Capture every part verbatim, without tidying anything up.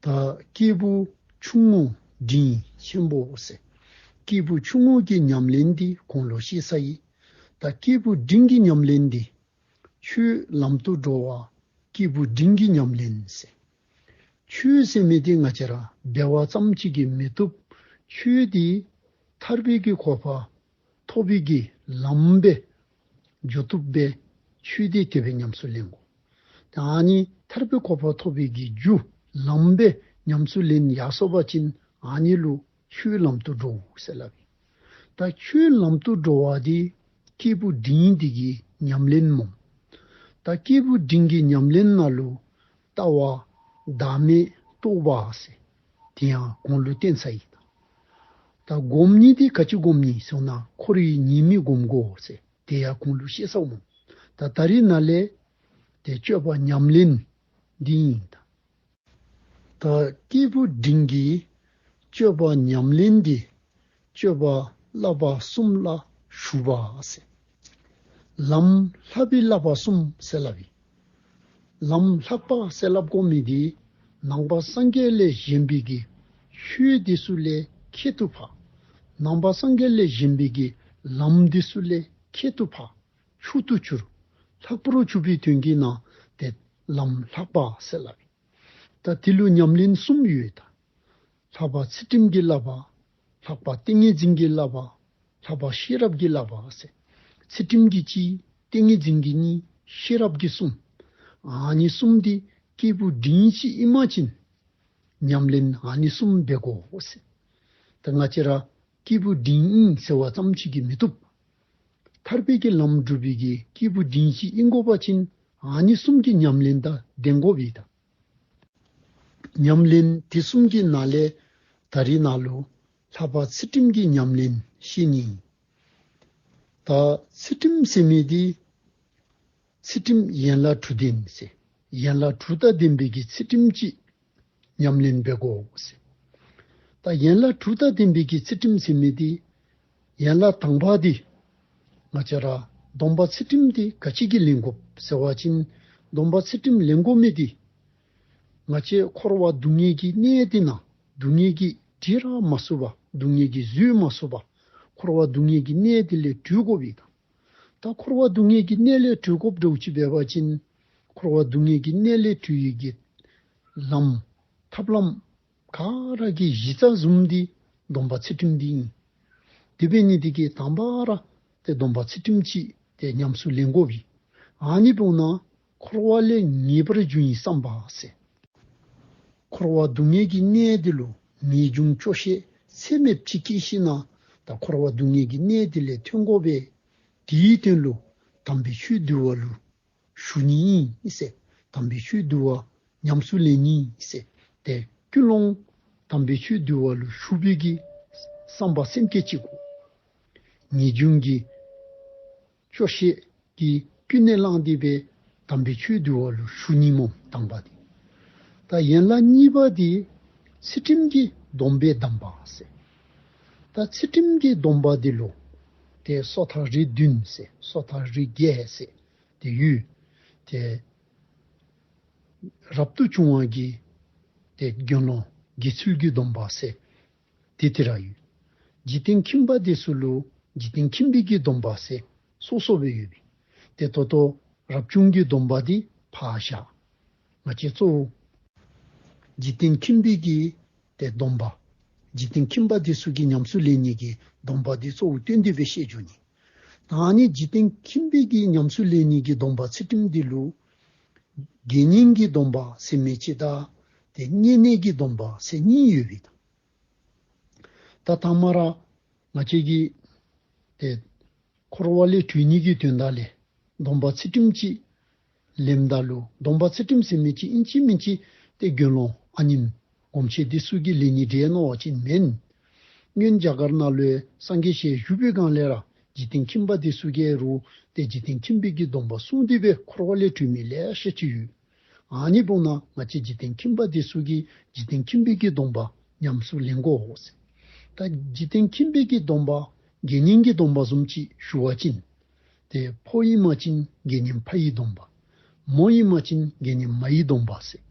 ད་སྐྱེས་བུ་ཆུང་ངུ་འབྲིང་ཆེན་པོ་ཟེར། སྐྱེས་བུ་ཆུང་ངུ་གི་ཉམས་ལེན་འདི་གོང་ལུ་བཤད་ཚར་ཡི། ད་སྐྱེས་བུ་འབྲིང་གི་ཉམས་ལེན་འདི་ཆོས་ལམ་དུ་འགྲོ་བ་སྐྱེས་བུ་འབྲིང་གི་ཉམས་ལེན་ཟེར། ཆོས་ཟེར་མི་འདི་ང་བཅས་ར་འབད་བ་ཙམ་ཅིག་གིས་མི་བཏུབ། ཆོས་འདི་ཐར་པའི་གི་གོ་འཕང་ཐོབ་པའི་གི་ལམ་སྦེ་འགྱོ་བཏུབ་པའི་ཆོས་འདི་དེ་སྦེ་ཉམས་སུ་ལེན་དགོ། ད་ཨ་ནི་ཐར་པའི་གོ་འཕང་ཐོབ་པའི་གི་རྒྱུ་ལམ་སྦེ་ཉམས་སུ་ལེན་ཡར་སོ་བ་ཅིན་ཨ་ནི་ལུ་ཆོས་ལམ་དུ་འགྲོ་ཟེར་སླབ་ཨིན། ད་ཆོས་ལམ་དུ་འགྲོ་བ་འདི་སྐྱེས་བུ་འབྲིང་འདི་གི་ཉམས་ལེན་སྨོ། ད་སྐྱེས་བུ་འབྲིང་གི་ཉམས་ལེན་ནང་ལུ་ལྟ་བ་བདག་མེད་རྟོགས་པ་ཟེར་དེ་ཡང་གོང་ལུ་བསྟན་ཚར་ཡི། ད་སྒོམ་ནི་འདི་ག་ཅི་སྒོམ་ནི་ཟེར་ན་འཁོར་བའི་ཉེས་དམིགས་སྒོམ་དགོ་ཟེར་དེ་ཡང་གོང་ལུ་བཤད་ཚརཝ་སྨོ། ད་ད་རིས་ནཱ་ལས་ཏེ་སྤྱོད་པ་ཉམས་ལེན་འདི་ཨིན། ད་ད་སྐྱེས་བུ་འབྲིང་གི་སྤྱོད་པ་ཉམས་ལེན་འདི་སྤྱོད་པ་བསླབ་པ་གསུམ་ལ་ཞུགས་པ་ཟེར། ལམ་བསླབ་པའི་བསླབ་པ་གསུམ་ཟེར་སླབ་ཨིན། ལམ་བསླབ་པ་ཟེར་སླབ་དགོ་མི་འདི་ནང་པ་སངས་རྒྱས་ལས་གཞན་པའི་གི་ཆོས་འདི་ཚུ་ལས་ཁྱད་དུ་འཕགས། ནང་པ་སངས་རྒྱས་ལས་གཞན་པའི་གི་ལམ་འདི་ཚུ་ལས་ཁྱད་དུ་འཕགས། མཆོག་ཏུ་གྱུར། ལྷག་པར་དུ་གྱུར་པའི་དོན་གྱིས་ན་ཏེ་ལམ་བསླབ་པ་ཟེར་སླབ་ཨིན། ད་དེ་ལུ་ཉམས་ལེན་གསུམ་ཡོད་ད། ལྷག་པ་ཚུལ་ཁྲིམས་ཀྱི་བསླབ་པ། ལྷག་པ་ཏིང་ངེ་འཛིན་གྱི་བསླབ་པ། ལྷག་པ་ཤེས་རབ་ཀྱི་བསླབ་པ་ཟེར། ཚུལ་ཁྲིམས་ཀྱི་གཅིག། ཏིང་ངེ་འཛིན་གྱི་གཉིས། ཤེས་རབ་ཀྱི་གསུམ། ཨ་ནི་གསུམ་འདི་སྐྱེས་བུ་འབྲིང་ཅིག་ཨིན་པ་ཅིན་ཉམས་ལེན་ཨ་ནི་གསུམ་འབད་དགོ་ཟེར། ད་ང་བཅས་ར་སྐྱེས་བུ་འབྲིང་ཨིན་ཟེར་བ་ཙམ་ཅིག་གིས་མི་བཏུབ། ཐར་པའི་གི་ལམ་སྒྲུབ་པའི་གི་སྐྱེས་བུ་འབྲིང་ཅིག་ཨིན་དགོ་པ་ཅིན་ཨ་ནི་གསུམ་གྱི་ཉམས་ལེན་དང་ལྡན་དགོ་པས་ད། ཉམས་ལེན་དེ་གསུམ་གྱི་ནང་ལས་ད་རིས་ནཱ་ལུ་ལྷག་པ་ཚུལ་ཁྲིམས་ཀྱི་ཉམས་ལེན་བཤད་ནི། ད་ཚུལ་ཁྲིམས་ཟེར་མི་འདི་ཚུལ་ཁྲིམས་ཡན་ལག་དྲུག་ལྡན་ཟེར། ཡན་ལག་དྲུག་དང་ལྡན་པའི་གི་ཚུལ་ཁྲིམས་ཅིག་ཉམས་ལེན་འབད་དགོ་ཟེར། ད་ཡན་ལག་དྲུག་དང་ལྡན་པའི་གི་ཚུལ་ཁྲིམས་ཟེར་མི་འདི་ཡན་ལག་དང་པ་འདི་ང་བཅས་ར་སྡོམ་པ་ཚུལ་ཁྲིམས་འདི་ག་ཅི་གིས་ལེན་དགོཔ་ཟེར་བ་ཅིན་སྡོམ་པ་ཚུལ་ཁྲིམས་ལེན་དགོ་མི་འདི་ང་བཅས་འཁོར་བ་སྡུག་བསྔལ་གྱི་གནས་འདི་ནང་སྡུག་བསྔལ་གྱིས་འདྲིས་ར་མ་ཚུགས་པར་སྡུག་བསྔལ་གྱིས་བཟོད་མ་ཚུགས་པར་འཁོར་བ་སྡུག་བསྔལ་གྱི་གནས་འདི་ལས་གྲོལ་དགོ་པས་ད། ད་འཁོར་བ་སྡུག་བསྔལ་གྱི་གནས་ལས་གྲོལ་དགོཔ་འདྲཝ་ཅིག་འབད་བ་ཅིན་འཁོར་བ་སྡུག་བསྔལ་གྱི་གནས་ལས་གྲོལ་ནི་གི་ལམ་ཐབས་ལམ་ག་ར་གི་གཞི་རྩ་བཟུམ་འདི་སྡོམ་པ་ཚུལ་ཁྲིམས་འདི་ཨིན། དེ་འབད་ནི་འདི་གིས་དང་པ་ར་ཏེ་སྡོམ་པ་ཚུལ་ཁྲིམས་ཅིག་ཏེ་ཉམས་སུ་ལེན་དགོ་པས། ཨ་ནི་འབདཝ་ད་འཁོར་བ་ལས་ངེས་པར་འབྱུང་བའི་བསམ་པ་ཟེར། འཁོར་བ་སྡུག་བསྔལ་གྱི་གནས་འདི་ལུ་ངེས་འབྱུང་སྐྱོ་ཤས་ཚད་མེདཔ་ཅིག་སྐྱེས་ཞིནམ་ད་འཁོར་བ་སྡུག་བསྔལ་གྱི་གནས་འདི་ལས་ཐོན་དགོ་པས། དེའི་དོན་ལུ་དམ་པའི་ཆོས་འདུལ་བ་ལུ་ཞུགས་ནི་ཨིན་ཟེར། དམ་པའི་ཆོས་འདུལ་བ་ཉམས་སུ་ལེན་ནི་ཨིན་ཟེར། ཏེ་ཀུན་སློང་དམ་པའི་ཆོས་འདུལ་བ་ལུ་ཞུགས་པའི་གི་བསམ་པ་སེམས་བསྐྱེད་ཅིག་དགོ། ངེས་འབྱུང་གི་སྐྱོ་ཤས་ཀྱིས་ཀུན་ནས་བསླངས་ཏེ་སྦེ་དམ་པའི་ཆོས་འདུལ་བ་ལུ་ཞུགས་ནི་སྨོ་དང་པ་འདི། ད་ཡན་ལག་གཉིས་པ་འདི་ཚུལ་ཁྲིམས་ཀྱི་སྡོམ་པས་བསྡམས་པ་ཟེར། ད་ཚུལ་ཁྲིམས་ཀྱི་སྡོམ་པ་འདི་ལུ་ཏེ་སོ་ཐར་རིགས་བདུན་ཟེར་སོ་ཐར་རིགས་བརྒྱད་ཟེར་ཏེ་ཡོད། ཏེ་རབ་ཏུ་བྱུང་བ་གི་ཏེ་དགེ་སློང་དགེ་ཚུལ་གྱི་སྡོམ་པ་ཟེར་ཏེ་དེ་ར་ཡོད། འཇིག་རྟེན་ཁྱིམ་པ་འདི་ཚུ་ལུ་འཇིག་རྟེན་ཁྱིམ་པའི་གི་སྡོམ་པ་ཟེར་སོ་སོ་སྦེ་ཡོད་པས། ཏེ་ད་ལྟོ་རབ་བྱུང་གི་སྡོམ་པ་འདི་ཕར་བཞག། ང་བཅས་གཙོ་བོ་འཇིག་རྟེན་ཁྱིམ་པའི་གི་ཏེ་སྡོམ་པ། འཇིག་རྟེན་ཁྱིམ་པ་འདི་ཚུ་གིས་ཉམས་སུ་ལེན་ནི་གི་སྡོམ་པ་འདི་གཙོ་བོ་བཏོན་ཏེ་སྦེ་བཤད་འགྱོ་ནི། ད་ཨ་ནི་འཇིག་རྟེན་ཁྱིམ་པའི་གི་ཉམས་སུ་ལེན་ནི་གི་སྡོམ་པ་ཚུལ་ཁྲིམས་འདི་ལུ་དགེ་བསྙེན་གྱི་སྡོམ་པ་ཟེར་མི་ཅིག་དང་ཏེ་བསྙེན་གནས་ཀྱི་སྡོམ་པ་ཟེར་གཉིས་ཡོད་པས། ད་དང་པ་ར་ང་བཅས་ཀྱིས་ཏེ་འཁོར་བ་ལས་གྲོལ་ནི་གི་དོན་དག་ལས་སྡོམ་པ་ཚུལ་ཁྲིམས་ཅིག་ལེནམ་ད་ལུ་སྡོམ་པ་ཚུལ་ཁྲིམས་ཟེར་མི་ཅིག་ཨིན་ཅི་མིན་ཅི་ཏེ་དགེ་སློང་ཨ་ནེམ་སྒོམ་ཆེན་འདི་ཚུ་གིས་ལེན་ནི་འདྲས་མནོ་བ་ཅིན་མེན། སྔོན་རྒྱ་གར་ནང་ལུ་སངས་རྒྱས་ཞལ་བཞུགས་པའི་སྒང་ལས་ར་འཇིག་རྟེན་ཁྱིམ་པ་འདི་ཚུ་གིས་རུང་ཏེ་འཇིག་རྟེན་ཁྱིམ་པའི་གི་སྡོམ་པ་བསྲུང་སྟེ་སྦེ་འཁོར་བ་ལས་གྲོལ་མི་ལེ་ཤ་ཅིག་ཡོད། ཨ་ནི་འབདཝ་ད་ང་བཅས་འཇིག་རྟེན་ཁྱིམ་པ་འདི་ཚུ་གིས་འཇིག་རྟེན་ཁྱིམ་པའི་གི་སྡོམ་པ་ཉམས་སུ་ལེན་དགོ་ཟེར། ད་འཇིག་རྟེན་ཁྱིམ་པའི་གི་སྡོམ་པ་དགེ་བསྙེན་གྱི་སྡོམ་པ་བཟུམ་ཅིག་ཞུ་བ་ཅིན་ཏེ་ཕོ་ཨིན་པ་ཅིན་དགེ་བསྙེན་ཕ་ཡི་སྡོམ་པ། མོ་ཨིན་པ་ཅིན་དགེ་བསྙེན་མ་ཡི་སྡོམ་པ་ཟེར།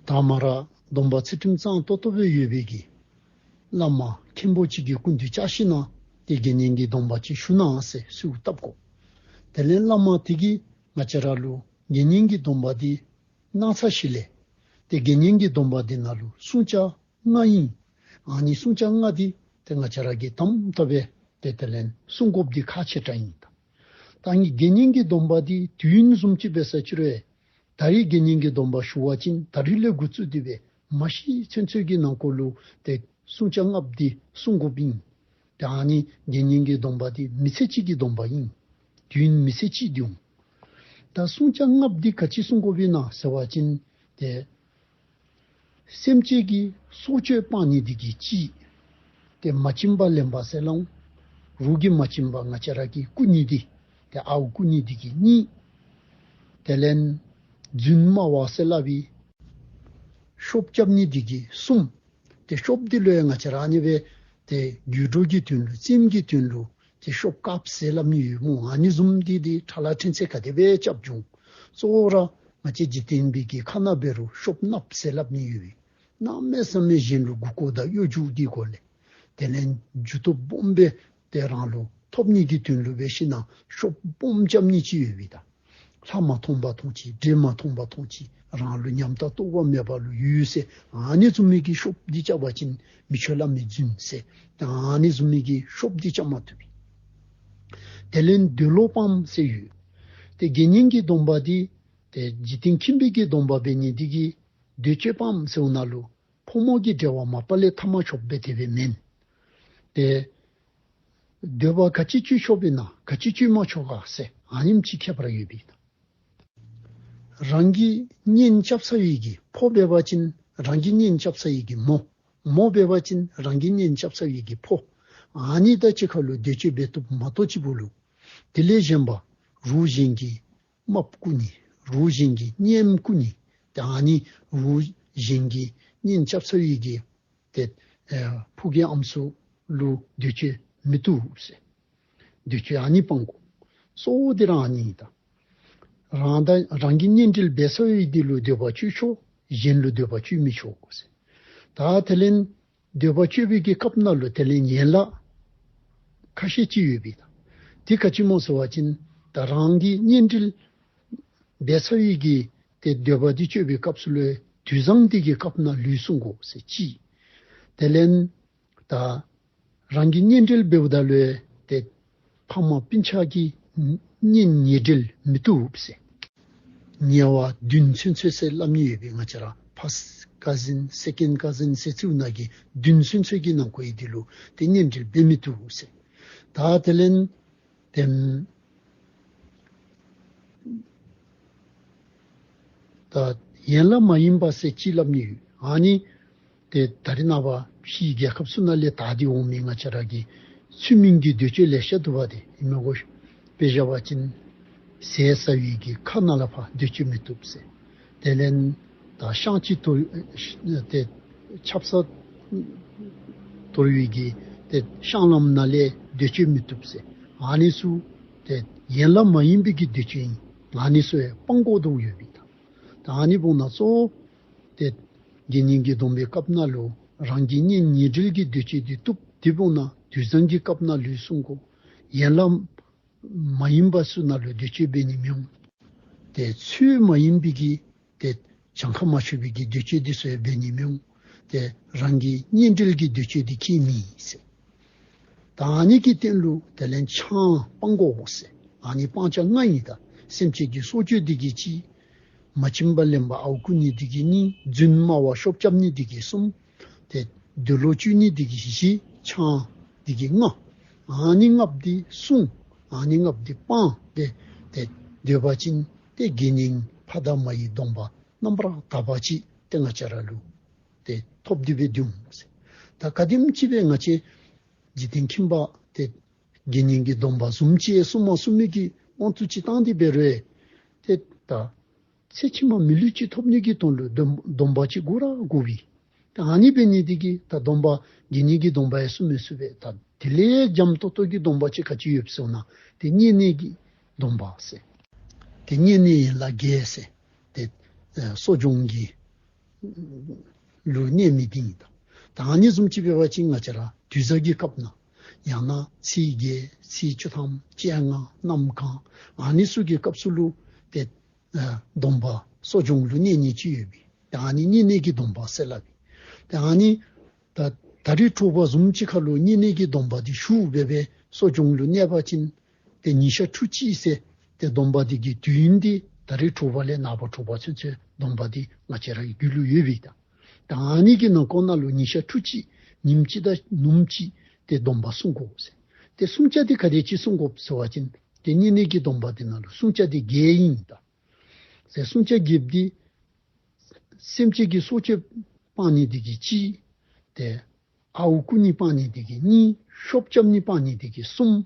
དང་པ་ར་ སྡོམ་པ་ཚུལ་ཁྲིམས་གཙང་ཏོག་ཏོ་སྦེ་ཡོད་པའི་གི་བླ་མ་མཁན་པོ་ཅིག་གི་སྐུ་མདུན་བཅར་ཞིནམ་ལས་ཏེ་དགེ་བསྙེན་གྱི་སྡོམ་པ་ཅིག་ཞུ་གནང་ཟེར་གསོལཝ་བཏབ་དགོ། དེ་ལས་བླ་མ་དེ་གིས་ང་བཅས་ར་ལུ་དགེ་བསྙེན་གྱི་སྡོམ་པ་འདི་གནང་ཚར་ཞིནམ་ལས་ཏེ་དགེ་བསྙེན་གྱི་སྡོམ་པ་འདི་ནང་ལུ་བསྲུང་བྱ་ལྔ་ཨིན། ཨ་ནི་བསྲུང་བྱ་ལྔ་འདི་ཏེ་ང་བཅས་ར་གིས་དམ་དམ་སྦེ་ཏེ་དེ་ལས་བསྲུང་དགོཔ་འདི་ཁག་ཆེ་དྲགས་ཨིན། ད་ཨ་ནི་དགེ་བསྙེན་གྱི་སྡོམ་པ་འདི་དུས་ཡུན་བཟུམ་ཅིག་འབད་ས་ཅིག་རུང་ད་རིས་དགེ་བསྙེན་གྱི་སྡོམ་པ་ཞུ་བ་ཅིན་ད་རིས་ལས་འགོ་བཙུགས་ཏེ་སྦེ་མ་ཤི་ཚུན་ཚོད་ཀྱི་ནང་འཁོད་ལུ་ཏེ་བསྲུང་བྱ་ལྔ་པོ་འདི་བསྲུང་དགོཔ་ཨིན། ཏེ་ཨ་ནི་དགེ་བསྙེན་གྱི་སྡོམ་པ་འདི་མི་ཚེ་གཅིག་གི་སྡོམ་པ་ཨིན། དུས་ཡུན་མི་ཚེ་གཅིག་འདི་འོང་། ད་བསྲུང་བྱ་ལྔ་པོ་འདི་ག་ཅི་བསྲུང་དགོཔ་ཨིན་ན་ཟེར་བ་ཅིན་ཏེ་སེམས་ཅན་གྱི་སྲོག་གཅོད་སྤང་ནི་འདི་གིས་གཅིག། ཏེ་མ་བྱིན་པ་ལེན་པ་ཟེར་སླབ་འོང་། རོགས་ཀྱིས་མ་བྱིན་པར་ང་བཅས་ར་གིས་རྐུ་ནི་འདི་ཏེ་ཨརཝ་རྐུ་ནི་འདི་གིས་གཉིས། དེ་ལས་རྫུན་སྨྲ་བ་ཟེར་སླབ་པའི་ཤོབ་རྐྱབ་ནི་འདི་གིས་གསུམ། ཏེ་ཤོབ་འདི་ལུ་ཡང་ང་བཅས་ར་ཨ་ནི་སྦེ་ཏེ་དགོད་བྲོ་གི་དོན་ལུ་རྩེདམོ་གི་དོན་ལུ་ཏེ་ཤོབ་བཀབ་ཟེར་སླབ་ནི་ཡོད་སྨོ། ཨ་ནི་བཟུམ་འདི་ཏེ་ཁྲ་ལ་ཕྲན་ཚེགས་ག་དེ་སྦེ་རྐྱབ་རུང་གཙོ་བོ་ར་ང་བཅས་འཇིག་རྟེན་པའི་གི་ཁ་ནང་འབད་རུང་ཤོབ་གནགཔོ་ཟེར་སླབ་ནི་ཡོད་པས། གནམ་མེད་ས་མེད་གཞན་ལུ་མགུ་སྐོར་དང་གཡོ་སྒྱུ་གི་སྒོ་ལས། དེ་ལས་རྒྱུ་སྟོབས་སྦོམ་སྦེ་ཏེ་རང་ལུ་ཐོབ་ནི་གི་དོན་ལུ་འབད་ཞིནམ་ལས་ཤོབ་སྦོམ་རྐྱབ་ནི་ཅིག་ཡོད་པས་ད། ལྷ་མ་མཐོང་པ་མཐོང་ཅི། འདྲེ་མ་མཐོང་པ་མཐོང་ཅི། རང་ལུ་ཉམས་དང་རྟོགས་པ་མེད་པ་ལུ་ཡོད་ཟེར། ཨ་ནི་བཟུམ་མའི་གི་ཤོབ་འདི་རྐྱབ་པ་ཅིན་མི་ཆོས་བླ་མའི་རྫུན་ཟེར། ཨ་ནི་བཟུམ་མའི་གི་ཤོབ་འདི་རྐྱབ་མ་བཏུབ་པས། དེ་ལས་འདོད་ལོག་སྤངམ་ཟེར་ཡོད། ཏེ་དགེ་བསྙེན་གྱི་སྡོམ་པ་འདི་ཏེ་འཇིག་རྟེན་ཁྱིམ་པའི་གི་སྡོམ་པ་འབད་ནི་འདི་གིས་འདོད་སྤྱོད་སྤངམ་ཟེརཝ་ད་ལུ་ཕོ་མོ་གི་འབྲེལ་བ་མ་པ་ལས་འཐབ་མ་ཆོགཔ་སྦེ་དེ་སྦེ་མེན། ཏེ་འདོད་པ་ག་ཅི་སྤྱོད་ཆོགཔ་ཨིན་ན་ག་ཅི་སྤྱོད་མ་ཆོག་ག་ཟེར་ཨ་ནེམ་ཅིག་ཁྱད་པར་ཡོད་པས། རང་གི་གཉེན་རྐྱབ་ཚར་བའི་གི་ཕོ་འབད་བ་ཅིན་རང་གི་གཉེན་རྐྱབ་ཚར་བའི་གི་མོ། མོ་འབད་བ་ཅིན་རང་གི་གཉེན་རྐྱབ་ཚར་བའི་གི་ཕོ། ཨ་ནི་དང་གཅིག་ཁར་ལུ་འདོད་སྤྱོད་འབད་བཏུབ་མ་གཏོགས་ཅིག་པོ་ལུ། དེ་ལས་གཞན་པ་རོགས་གཞན་གྱི་རྨགཔ་རྐུ་ནི། རོགས་གཞན་གྱི་གཉེནམ་རྐུ་ནི། ཏེ་ཨ་ནི་རོགས་གཞན་གྱི་གཉེན་རྐྱབ་ཚར་བའི་གི་ཏེ་ཨེ་ཕོ་རྒནམ་ཚུ་ལུ་འདོད་སྤྱོད་མི་བཏུབ་ཟེར། འདོད་སྤྱོད་ཨ་ནི་སྤང་དགོ། གཙོ་བོ་འདི་ར་ཨ་ནི་ཨིན་ད། རང་དང་རང་གི་གཉེན་འབྲེལ་འབད་ཚར་བའི་འདི་ལུ་འདོད་པ་སྤྱོད་ཆོག། གཞན་ལུ་འདོད་པ་སྤྱོད་མི་ཆོག་ཟེར། ད་དེ་ལས་འདོད་པ་སྤྱོད་པའི་གི་སྐབས་ནང་ལུ་དེ་ལས་ཡན་ལག་ཁ་ཤས་ཅིག་ཡོད་པས་ད། དེ་ག་ཅི་སྨོ་ཟེར་བ་ཅིན་ད་རང་གི་གཉེན་འབྲེལ་འབད་ཚར་བའི་གི་ཏེ་འདོད་པ་འདི་སྤྱོད་པའི་སྐབས་སུ་ལུ་དུས་བཟང་འདི་གི་སྐབས་ནང་ལུས་སྲུང་དགོ་ཟེར་གཅིག། དེ་ལས་ད་རང་གི་གཉེན་འབྲེལ་འབདཝ་ད་ལུ་ཏེ་ཕ་མ་སྤུན་ཆ་གི་གཉེན་ཉེ་འབྲེལ་མི་བཏུབ་ཟེར། ཉེ་བ་བདུན་ཚུན་ཚོད་ཟེར་སླབ་ནི་ཡོད་པས། ང་བཅས་ར་ཕརསཊ་ཀ་ཟིན་སེ་ཀེནཌ་ཀ་ཟིན་ཟེར་ཚུ་ནང་གི་བདུན་ཚུན་ཚོད་ཀྱི་ནང་འཁོད་ཡོད་འདི་ལུ་ཏེ་གཉེན་འབྲེལ་འབད་མི་བཏུབ་ཟེར། ད་དེ་ལས་ཏེ་ད་ཡན་ལག་མ་ཡིན་པ་ཟེར་གཅིག་སླབ་ནི་ཡོད། ཨ་ནི་ཏེ་ད་རེས་ནངས་པ་ཕྱིའི་རྒྱལ་ཁབ་ཚུ་ནང་ལས་དར་ཏེ་འོང་མི་ང་བཅས་ར་གི་ཚུལ་མིན་གྱི་འདོད་སྤྱོད་ལེ་ཤ་འདུག་པ་ཏེ་ཨིན་མས་གོ། དཔེ་བཞག་པ་ཅིན་ཟས་ཟ་བའི་གི་ཁ་ནང་ལས་ཕར་འདོད་སྤྱོད་མི་བཏུབ་ཟེར། དེ་ལས་ད་བཤང་གཅི་དོར་ཏེ་ཆབ་གསང་དོར་བའི་གི་ཏེ་བཤང་ལམ་ནང་ལས་འདོད་སྤྱོད་མི་བཏུབ་ཟེར། ཨ་ནི་ཚུ་ཏེ་ཡན་ལག་མ་ཡིན་པའི་གི་འདོད་སྤྱོད་ཨིན། ཨ་ནི་ཚུ་ཡང་སྤང་དགོ་དོ་ཡོད་པས་ད། ད་ཨ་ནི་འབདཝ་ད་གཙོ་བོ་ཏེ་དགེ་བསྙེན་གྱི་སྡོམ་པའི་སྐབས་ནང་ལུ་རང་གི་གཉེན་ཉེ་འབྲེལ་གྱི་འདོད་སྤྱོད་འདི་བཏུབ། དེ་འབདཝ་ད་དུས་བཟང་གི་སྐབས་ནང་ལུས་སྲུང་དགོ། ཡན་ལག་མ་ཡིན་པ་ཚུ་ནང་ལུ་འདོད་སྤྱོད་འབད་ནི་མི་འོང་། ཏེ་ཚུལ་མ་ཡིན་པའི་གི་ཏེ་གྱངས་ཁ་མ་ཆོད་པའི་གི་འདོད་སྤྱོད་འདི་ཚུ་ཡང་འབད་ནི་མི་འོང་། ཏེ་རང་གི་གཉེན་འབྲེལ་གྱི་འདོད་སྤྱོད་འདི་ཁྱད་མེད་ཟེར། ད་ཨ་ནི་གི་སྟེང་ལུ་དེ་ལས་ཆང་སྤང་དགོ་ཟེར། ཨ་ནི་སྤང་བྱ་ལྔ་ཨིན་ད། སེམས་ཅན་གྱི་སྲོག་གཅོད་འདི་གིས་གཅིག། མ་བྱིན་པ་ལེན་པ་ཨརཝ་རྐུ་ནི་འདི་གིས་གཉིས། རྫུན་སྨྲ་བ་ཤོབ་རྐྱབ་ནི་འདི་གིས་གསུམ། ཏེ་འདོད་ལོག་སྤྱོད་ནི་འདི་གིས་བཞི། ཆང་འདི་གིས་ལྔ། ཨ་ནི་ལྔ་པོ་འདི་བསྲུང་། ཨ་ནི་ལྔ་པོ་འདི་སྤང་སྦེ་ཏེ་སྡོད་པ་ཅིན་ཏེ་དགེ་བསྙེན་ཕ་དང་མ་ཡི་སྡོམ་པ་རྣམ་པར་དག་པ་ཅིག་ཏེ་ང་བཅས་ར་ལུ་ཏེ་ཐོབ་སྟེ་སྦེ་འདུག་ཟེར། ད་ག་དེམ་ཅིག་སྦེ་ང་བཅས་འཇིག་རྟེན་ཁྱིམ་པ་ཏེ་དགེ་བསྙེན་གྱི་སྡོམ་པ་བཟུམ་ཅིག་བསྲུང་མ་བསྲུང་མི་གི་དབང་དུ་ཅིག་བཏང་སྟེ་འབད་རུང་ཏེ་ད་ཚེ་ཕྱི་མ་མི་ལུས་ཅིག་ཐོབ་ནི་གི་དོན་ལུ་སྡོམ་སྡོམ་པ་ཅིག་དགོ་ར་དགོ་པས། ད་ཨ་ནི་འབད་ནི་འདི་གིས་ད་སྡོམ་པ་དགེ་བསྙེན་གྱི་སྡོམ་པ་ཡང་བསྲུང་མི་ཚུགས་པས། ད་དེ་ལས་འཇམ་ཏོག་ཏོ་གི་སྡོམ་པ་ཅིག་ག་ཅི་ཡོད་ཟེར་ན་ཏེ་བསྙེན་གནས་ཀྱི་སྡོམ་པ་ཟེར། ཏེ་བསྙེན་གནས་ཡན་ལག་བརྒྱད་ཟེར། ཏེ་ཨེ་གསོ་སྦྱོང་གི་ ལུ་གནས་མི་འདི་ཨིན་ད། ད་ཨ་ནི་བཟུམ་ཅིག་འབད་བ་ཅིན་ང་བཅས་ར་དུས་བཟང་གི་སྐབས་ནང་ཡང་ན་ཚེས་བརྒྱད་ཚེས་བཅུ་ཐམ་བཅོ་ལྔ་གནམ་གང་ཨ་ནི་ཚུ་གི་སྐབས་སུ་ལུ་ཏེ་ཨ་སྡོམ་པ་གསོ་སྦྱོང་ལུ་གནས་ནི་ཅིག་ཡོད་པས། ཏེ་ཨ་ནི་བསྙེན་གནས་ཀྱི་སྡོམ་པ་ཟེར་སླབ་ཨིན། ཏེ་ཨ་ནི་ད་ད་རིས་དྲོ་པ་བཟུམ་ཅིག་ཁར་ལུ་བསྙེན་གནས་ཀྱི་སྡོམ་པ་འདི་ཞུ་འབད་བའི་གསོ་སྦྱོང་ལུ་གནས་པ་ཅིན་ཏེ་ཉིན་ཞག་ཕྲུགས་གཅིག་ཟེར་ཏེ་སྡོམ་པ་འདི་གི་དུས་ཡུན་འདི་ད་རིས་དྲོ་པ་ལས་ནངས་པ་དྲོ་པ་ཚུན་ཚོད་སྡོམ་པ་འདི་ང་བཅས་ར་གི་རྒྱུད་ལུ་ཡོད་པས་ད། ད་ཨ་ནི་གི་ནང་འཁོད་ནང་ལུ་ཉིན་ཞག་ཕྲུགས་གཅིག་ཉིནམ་གཅིག་དང་ནུབམོ་གཅིག་ཏེ་སྡོམ་པ་བསྲུང་དགོ་ཟེར། ཏེ་བསྲུང་བྱ་འདི་ག་དེ་ཅིག་བསྲུང་དགོ་ཟེར་བ་ཅིན་ཏེ་བསྙེན་གནས་ཀྱི་སྡོམ་པ་འདི་ནང་ལུ་བསྲུང་བྱ་འདི་བརྒྱད་ཨིན་ད། ཟེར་བསྲུང་བྱ་བརྒྱད་འདི་སེམས་ཅན་གྱི་སྲོག་གཅོད་སྤང་ནི་འདི་གིས་གཅིག། ཏེ་ཨརཝ་རྐུ་ནི་སྤང་ནི་འདི་གིས་གཉིས། ཤོབ་རྐྱབ་ནི་སྤང་ནི་འདི་གིས་གསུམ།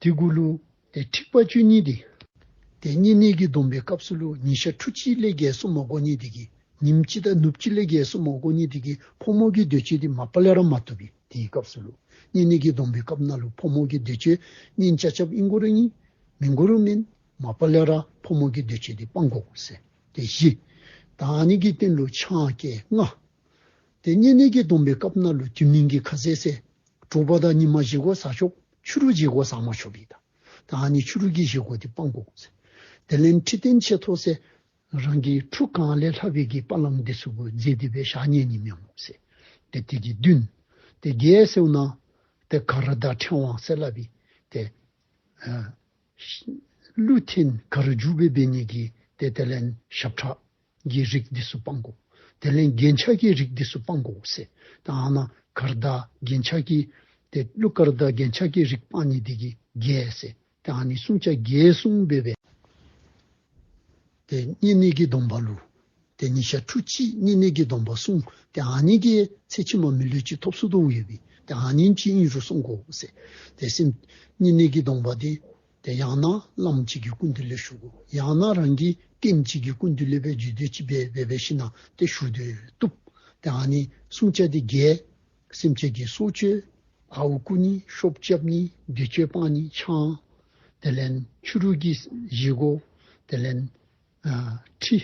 དེ་གུ་ལུ་ཏེ་འཁྲིག་པ་སྤྱོད་ནི་འདི་ཏེ་བསྙེན་གནས་ཀྱི་སྡོམ་པའི་སྐབས་སུ་ལུ་ཉིན་ཞག་ཕྲུགས་གཅིག་ལས་བརྒལ་བསྲུང་མ་དགོ་ནི་འདི་གིས་ཉིནམ་གཅིག་དང་ནུབ་གཅིག་ལས་བརྒལ་བསྲུང་མ་དགོ་ནི་འདི་གིས་ཕོ་མོ་གི་འདོད་སྤྱོད་འདི་མ་པ་ལས་ར་མ་བཏུབ་པས། དེའི་སྐབས་སུ་ལུ་བསྙེན་གནས་ཀྱི་སྡོམ་པའི་སྐབས་ནང་ལུ་ཕོ་མོ་གི་འདོད་སྤྱོད་གཉེན་རྐྱབ་རྐྱབ་ཨིན་དགོ་རུང་ཨིན་མེན་དགོ་རུང་མེན། མ་པ་ལས་ར་ཕོ་མོ་གི་འདོད་སྤྱོད་འདི་སྤང་དགོ་ཟེར། ཏེ་བཞི། ད་ཨ་ནི་གི་སྟེང་ལུ་ཆང་གིས་ལྔ། ཏེ་བསྙེན་གནས་ཀྱི་སྡོམ་པའི་སྐབས་ནང་ལུ་དུས་མིན་གྱི་ཁ་ཟས་ཟེར་དྲོ་པ་དང་ཉིན་མ་བཞེས་སྒོ་ཟ་ཆོག། ཕྱི་རུ་བཞེས་སྒོ་ཟ་མ་ཆོག་པས་ད། ད་ཨ་ནི་ཕྱི་རུ་གི་བཞེས་སྒོ་འདི་སྤང་དགོ་ཟེར། དེ་ལས་ཁྲི་སྟན་ཆེ་མཐོ་ཟེར་རང་གི་ཁྲུ་གང་ལས་ལྷག་པའི་གི་པ་ལང་འདི་ཚུ་གུ་འཛེགས་ཏེ་སྦེ་ཞག་ཉལ་ནི་མི་འོང་ཟེར། ཏེ་དེ་གིས་བདུན། ཏེ་བརྒྱད་ཟེར་བ་ན་ཏེ་གར་དང་ཕྲེང་བ་ཟེར་སླབ་པའི་ཏེ་ཨ་ཀླུ་འཐེན་གར་རྒྱུག་སྦེ་འབད་ནི་གི་ཏེ་དེ་ལས་ཞབས་ཁྲ་གི་རིགས་འདི་ཚུ་སྤང་དགོ། དེ་ལས་རྒྱན་ཆ་གི་རིགས་འདི་ཚུ་སྤང་དགོ་ཟེར། ད་ཨ་ནཱ་གར་དང་རྒྱན་ཆ་གི་ཏེ་ཀླུ་གར་དང་རྒྱན་ཆ་གི་རིགས་སྤང་ནི་འདི་གིས་བརྒྱད་ཟེར། ད་ཨ་ནི་བསྲུང་བྱ་བརྒྱད་བསྲུང་འབད་བའི་ཏེ་བསྙེན་གནས་ཀྱི་སྡོམ་པ་ལུ་ཏེ་ཉིན་ཞག་ཕྲུགས་གཅིག་བསྙེན་གནས་ཀྱི་སྡོམ་པ་བསྲུང་། ཏེ་ཨ་ནི་གིས་ཚེ་ཕྱི་མ་མི་ལུས་ཅིག་ཐོབ་ཚུགས་དོ་ཡོད་པས། ཏེ་ཨ་ནི་ཅིག་ཨིན་རུང་བསྲུང་དགོ་ཟེར། ཏེ་སེམས་བསྙེན་གནས་ཀྱི་སྡོམ་པ་འདི་ཏེ་ཡང་ན་བླམ་ཅིག་གི་སྐུ་མདུན་ལས་ཞུ་དགོ། ཡང་ན་རང་གི་རྟེན་ཅིག་གི་སྐུ་མདུན་ལས་སྦེ་རྒྱུད་སྡེ་ཅིག་སྦེ་འབད་འབད་ཞིནམ་ཏེ་ཞུ་སྟེ་བཏུབ། ཏེ་ཨ་ནི་བསྲུང་བྱ་འདི་བརྒྱད། སེམས་ཅན་གྱི་སྲོག་གཅོད། ཨརཝ་རྐུ་ནི། ཤོབ་རྐྱབ་ནི། འདོད་སྤྱོད་སྤང་ནི། ཆང་། དེ་ལས་ཕྱི་རུ་གི་བཞེས་སྒོ། དེ་ལས་ཨ་ཁྲི་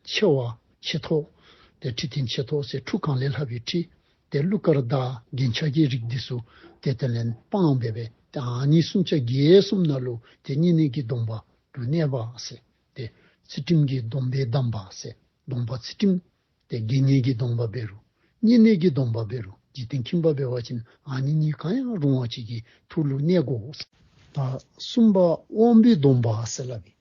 ཆེ་བ་ཆེ་མཐོ། ཏེ་ཁྲི་སྟན་ཆེ་མཐོ་ཟེར་ཁྲུ་གང་ལས་ལྷག་པའི་ཁྲི། ཏེ་ཀླུ་གར་དང་རྒྱན་ཆ་གི་རིགས་འདི་ཚུ་ཏེ་དེ་ལས་སྤང་འབད་བའི་ཏེ་ཨ་ནི་བསྲུང་བྱ་བརྒྱད་བསྲུངམ་ད་ལུ་ཏེ་བསྙེན་གནས་ཀྱི་སྡོམ་པ་ལུ་གནས་པ་ཟེར། ཏེ་ཚུལ་ཁྲིམས་ཀྱི་སྡོམ་པས་བསྡམས་པ་ཟེར། སྡོམ་པ་ཚུལ་ཁྲིམས་ཏེ་དགེ་བསྙེན་གྱི་སྡོམ་པ་འབད་རུང་བསྙེན་གནས་ཀྱི་སྡོམ་པ་འབད་རུང་འཇིག་རྟེན་ཁྱིམ་པ་འབད་བ་ཅིན་ཨ་ནི་གཉིས་གང་ཡང་རུང་བ་ཅིག་གི་ཐོག་ལུ་གནས་དགོ། ད་གསུམ་པ་དབང་པོའི་སྡོམ་པ་ཟེར་སླབ་ཨིན།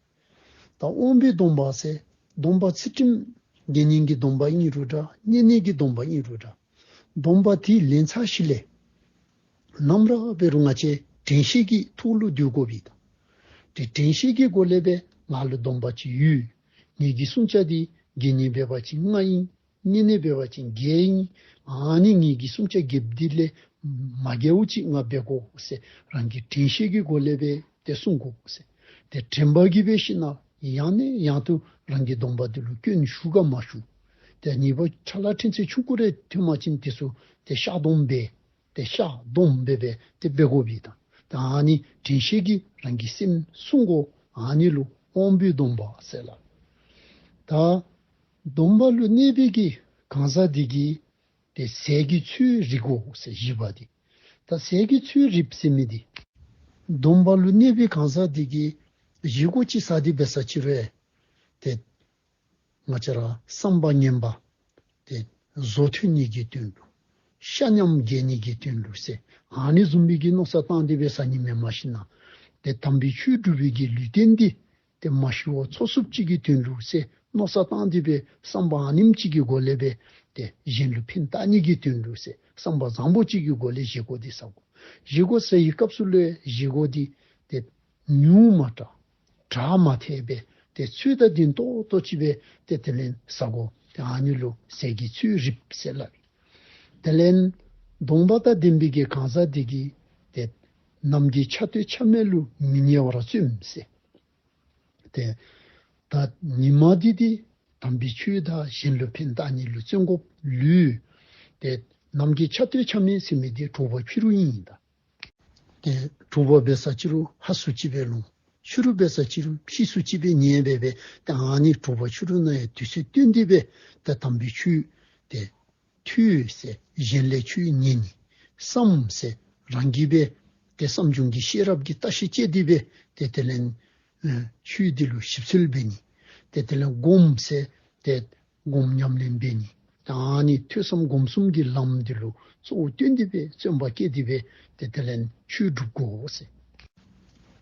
ད་དབང་པོའི་སྡོམ་པ་ཟེར་སྡོམ་པ་ཚུལ་ཁྲིམས་དགེ་བསྙེན་གྱི་སྡོམ་པ་ཨིན་རུང་འདྲ། བསྙེན་གནས་ཀྱི་སྡོམ་པ་ཨིན་རུང་འདྲ། སྡོམ་པ་དེ་ལེན་ཚར་ཞིནམ་ལས་ནམ་ར་འབད་རུང་ང་བཅས་དྲན་ཤེས་ཀྱི་ཐོག་ལུ་སྡོད་དགོ་པས་ད། ཏེ་དྲན་ཤེས་ཀྱི་སྒོ་ལས་སྦེ་ང་ལུ་སྡོམ་པ་ཅིག་ཡོད། ངེ་གི་བསྲུང་བྱ་འདི་དགེ་བསྙེན་འབད་བ་ཅིན་ལྔ་ཨིན། བསྙེན་གནས་འབད་བ་ཅིན་བརྒྱད་ཨིན། ཨ་ནི་ངེ་གི་བསྲུང་བྱ་བརྒྱད་འདི་ལས་མ་བརྒལཝ་ཅིག་ང་འབད་དགོ་ཟེར་རང་གི་དྲན་ཤེས་ཀྱི་སྒོ་ལས་སྦེ་ཏེ་བསྲུང་དགོ་ཟེར། ཏེ་དྲན་པ་གིས་འབད་ཞིནམ་ཡང་ནས་ཡང་དུ་རང་གི་སྡོམ་པ་འདི་ལུ་སྐྱོན་ཞུགས་ག་མ་ཞུགས། ཏེ་ཉེས་པ་ཁྲ་ལ་ཕྲན་ཚེགས་ཆུང་ཀུ་རེ་ཐོན་པ་ཅིན་དེ་ཚུ་ཏེ་བཤགས་སྡོམ་འབད། ཏེ་བཤགས་སྡོམ་འབད་འབད་ཏེ་འབད་དགོ་པས་ད། ད་ཨ་ནི་དྲན་ཤེས་ཀྱིས་རང་གི་སེམས་བསྲུང་དགོ། ཨ་ནི་ལུ་དབང་པོའི་སྡོམ་པ་ཟེར་སླབ། ད་སྡོམ་པ་ལུ་གནས་པའི་གི་གང་ཟག་འདི་གིས་ཏེ་ཟས་ཀྱི་ཚོད་རིག་དགོ་ཟེར་བཞི་པ་འདི། ད་ཟས་ཀྱི་ཚོད་རིགཔ་ཟེར་མི་འདི་སྡོམ་པ་ལུ་གནས་པའི་གང་ཟག་འདི་གིས་བཞེས་སྒོ་ཅིག་ཟ་སྟེ་འབད་ས་ཅིག་རུང་ཏེ་ང་བཅས་ར་བསམ་པ་ངན་པ་ཏེ་བཟོ་ཐོན་ནི་གི་དོན་ལུ་ཤ་ཉམས་རྒྱས་ནི་གི་དོན་ལུ་ཟེར་ཨ་ནི་བཟུམ་མའི་གི་མནོ་བསམ་བཏང་སྟེ་འབད་ཟ་ནི་མེན། མ་གཞི་ནཱ་ཏེ་དམ་པའི་ཆོས་སྒྲུབ་པའི་གི་ལུས་རྟེན་འདི་ཏེ་མ་ཤིཝ་འཚོ་ཚུགསཔ་ཅིག་གི་དོན་ལུ་ཟེར་མནོ་བསམ་བཏང་སྟེ་འབད་བསམ་པ་ཨ་ནེམ་ཅིག་གི་སྒོ་ལས་འབད་ཏེ་གཞན་ལུ་ཕན་བཏགས་ནི་གི་དོན་ལུ་ཟེར་བསམ་པ་བཟང་པོ་ཅིག་གི་སྒོ་ལས་བཞེས་སྒོ་འདི་ཟ་དགོ། བཞེས་སྒོ་ཟ་བའི་སྐབས་སུ་ལུ་བཞེས་སྒོ་འདི་ཏེ་ཉུང་མ་དྲགས་དྲགས་མ་ཐལ་སྦེ་ཏེ་ཚོད་དང་ལྡན་ཏོག་ཏོ་ཅིག་སྦེ་ཏེ་དེ་ལས་ཟ་དགོ། ཏེ་ཨ་ནི་ལུ་ཟས་ཀྱི་ཚོད་རིགཔ་ཟེར་སླབ་ཨིན། དེ་ལས་སྡོམ་པ་དང་ལྡན་པའི་གི་གང་ཟག་འདི་གིས་ཏེ་ནམ་གྱི་ཆ་སྟོད་ཆ་སྨད་ལུ་མི་ཉལ་བར་བརྩོན་ཟེར། ཏེ་ད་ཉིན་མ་འདི་ཏེ་དམ་པའི་ཆོས་དང་གཞན་ལུ་ཕན་བཏགས་ནི་ལུ་བརྩོན་དགོཔ་ལུས། ཏེ་ནམ་གྱི་ཆ་སྟོད་ཆ་སྨད་ཟེར་མི་འདི་དྲོ་པ་ཕྱི་རུ་ཨིན་ད། ཏེ་དྲོ་པ་འབད་ས་ཅིག་རུང་ཧ་སུ་ཅིག་སྦེ་ལོང་། ཕྱི་རུ་འབད་ས་ཅིག་རུང་ཕྱི་སུ་ཅིག་སྦེ་ཉལ་སྦེ་འབད་ཏེ་ཨ་ནི་དྲོ་པ་ཕྱི་རུ་ནང་ཡང་དུས་ཚོད་བཏོན་ཏེ་འབད་ཏེ་དམ་པའི་ཆོས་ ཐོས་ཟེར་གཞན་ལས་ཆོས་ཉན་ནི། བསམ་ཟེར་རང་གིས་སྦེ་ཏེ་བསམ་བྱུང་གི་ཤེས་རབ་ཀྱིས་བརྟག་ཤིང་དཔྱད་དེ་སྦེ་ཏེ་དེ་ལས་ཨ་ཆོས་འདི་ལུ་ཞིབ་འཚོལ་འབད་ནི། ཏེ་དེ་ལས་སྒོམ་ཟེར་ཏེ་སྒོམ་ཉམས་ལེན་འབད་ནི། ད་ཨ་ནི་ཐོས་བསམ་སྒོམ་གསུམ་གྱི་ལམ་འདི་ལུ་གཙོ་བོ་བཏོན་ཏེ་སྦེ་བརྩོན་པ་བསྐྱེད་དེ་སྦེ་ཏེ་དེ་ལས་ཆོས་སྒྲུབ་དགོ་ཟེར།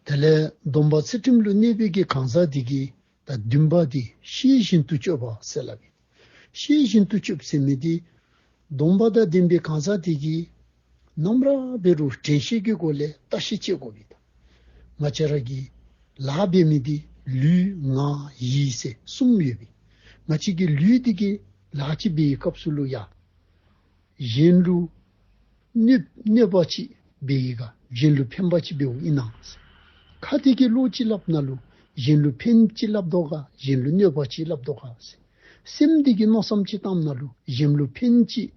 དེ་ལས་སྡོམ་པ་ཚུལ་ཁྲིམས་ལུ་གནས་པའི་གི་གང་ཟག་འདི་གིས་ད་བདུན་པ་འདི་ཤེས་བཞིན་དུ་སྤྱོད་པ་ཟེར་སླབ་ཨིན། ཤེས་བཞིན་དུ་སྤྱོད་ཟེར་མི་འདི་སྡོམ་པ་དང་ལྡན་པའི་གང་ཟག་འདི་གིས་ནམ་ར་འབད་རུང་དྲན་ཤེས་ཀྱི་སྒོ་ལས་བརྟག་ཤིང་དཔྱད་དགོ་པས། ད་ང་བཅས་ར་གི་ལཱ་འབད་མི་འདི་ལུས་ངག་ཡིད་ཟེར་གསུམ་ཡོད་པས། ང་བཅས་ཀྱི་ལུས་འདི་གིས་ལཱ་ཅིག་འབད་བའི་སྐབས་སུ་ལུ་ཡ་གཞན་ལུ་གནོད་གནོད་པ་ཅིག་འབད་ཡི་ག། གཞན་ལུ་ཕན་པ་ཅིག་འབདཝ་ཨིན་ན་ཟེར། ཁ་འདི་གིས་བློ་ཅིག་སླབ་ན་ལུ་གཞན་ལུ་ཕན་ཅིག་སླབ་དོ་ག། གཞན་ལུ་གནོད་པ་ཅིག་སླབ་དོ་ག་ཟེར། སེམས་འདི་གིས་མནོ་བསམ་ཅིག་བཏང་ན་ལུ་གཞན་ལུ་ཕན་ཅིག་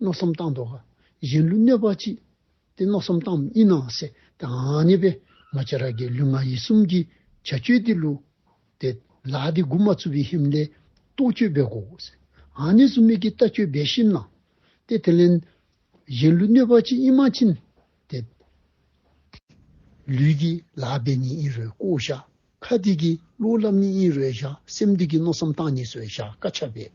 མནོ་བསམ་བཏང་དོ་ག། གཞན་ལུ་གནོད་པ་ཅིག་ཏེ་མནོ་བསམ་བཏངམ་ཨིན་ན་ཟེར། ཏེ་ཨ་ནི་སྦེ་ང་བཅས་ར་གི་ལུས་ངག་ཡིད་གསུམ་གྱི་བྱ་སྤྱོད་འདི་ལུ་ཏེ་ལཱ་འདི་འགོ་མ་བཙུགས་པའི་ཧེ་མ་ལས་རྟོག་དཔྱོད་འབད་དགོ་ཟེར། ཨ་ནི་བཟུམ་མའི་གི་ལྟ་སྤྱོད་འབད་ཞིནམ་ན་ཏེ་དེ་ལས་གཞན་ལུ་གནོད་པ་ཅིག་ཨིན་པ་ཅིན་ཏེ་ལུས་ཀྱིས་ལཱ་འབད་ནི་ཨིན་རུང་བཀོ་བཞག། ཁ་འདི་གིས་བློ་སླབ་ནི་ཨིན་རུང་བཞག། སེམས་འདི་གིས་མནོ་བསམ་བཏང་ནི་ཚུ་བཞག། བཀག་ཆ་འབད།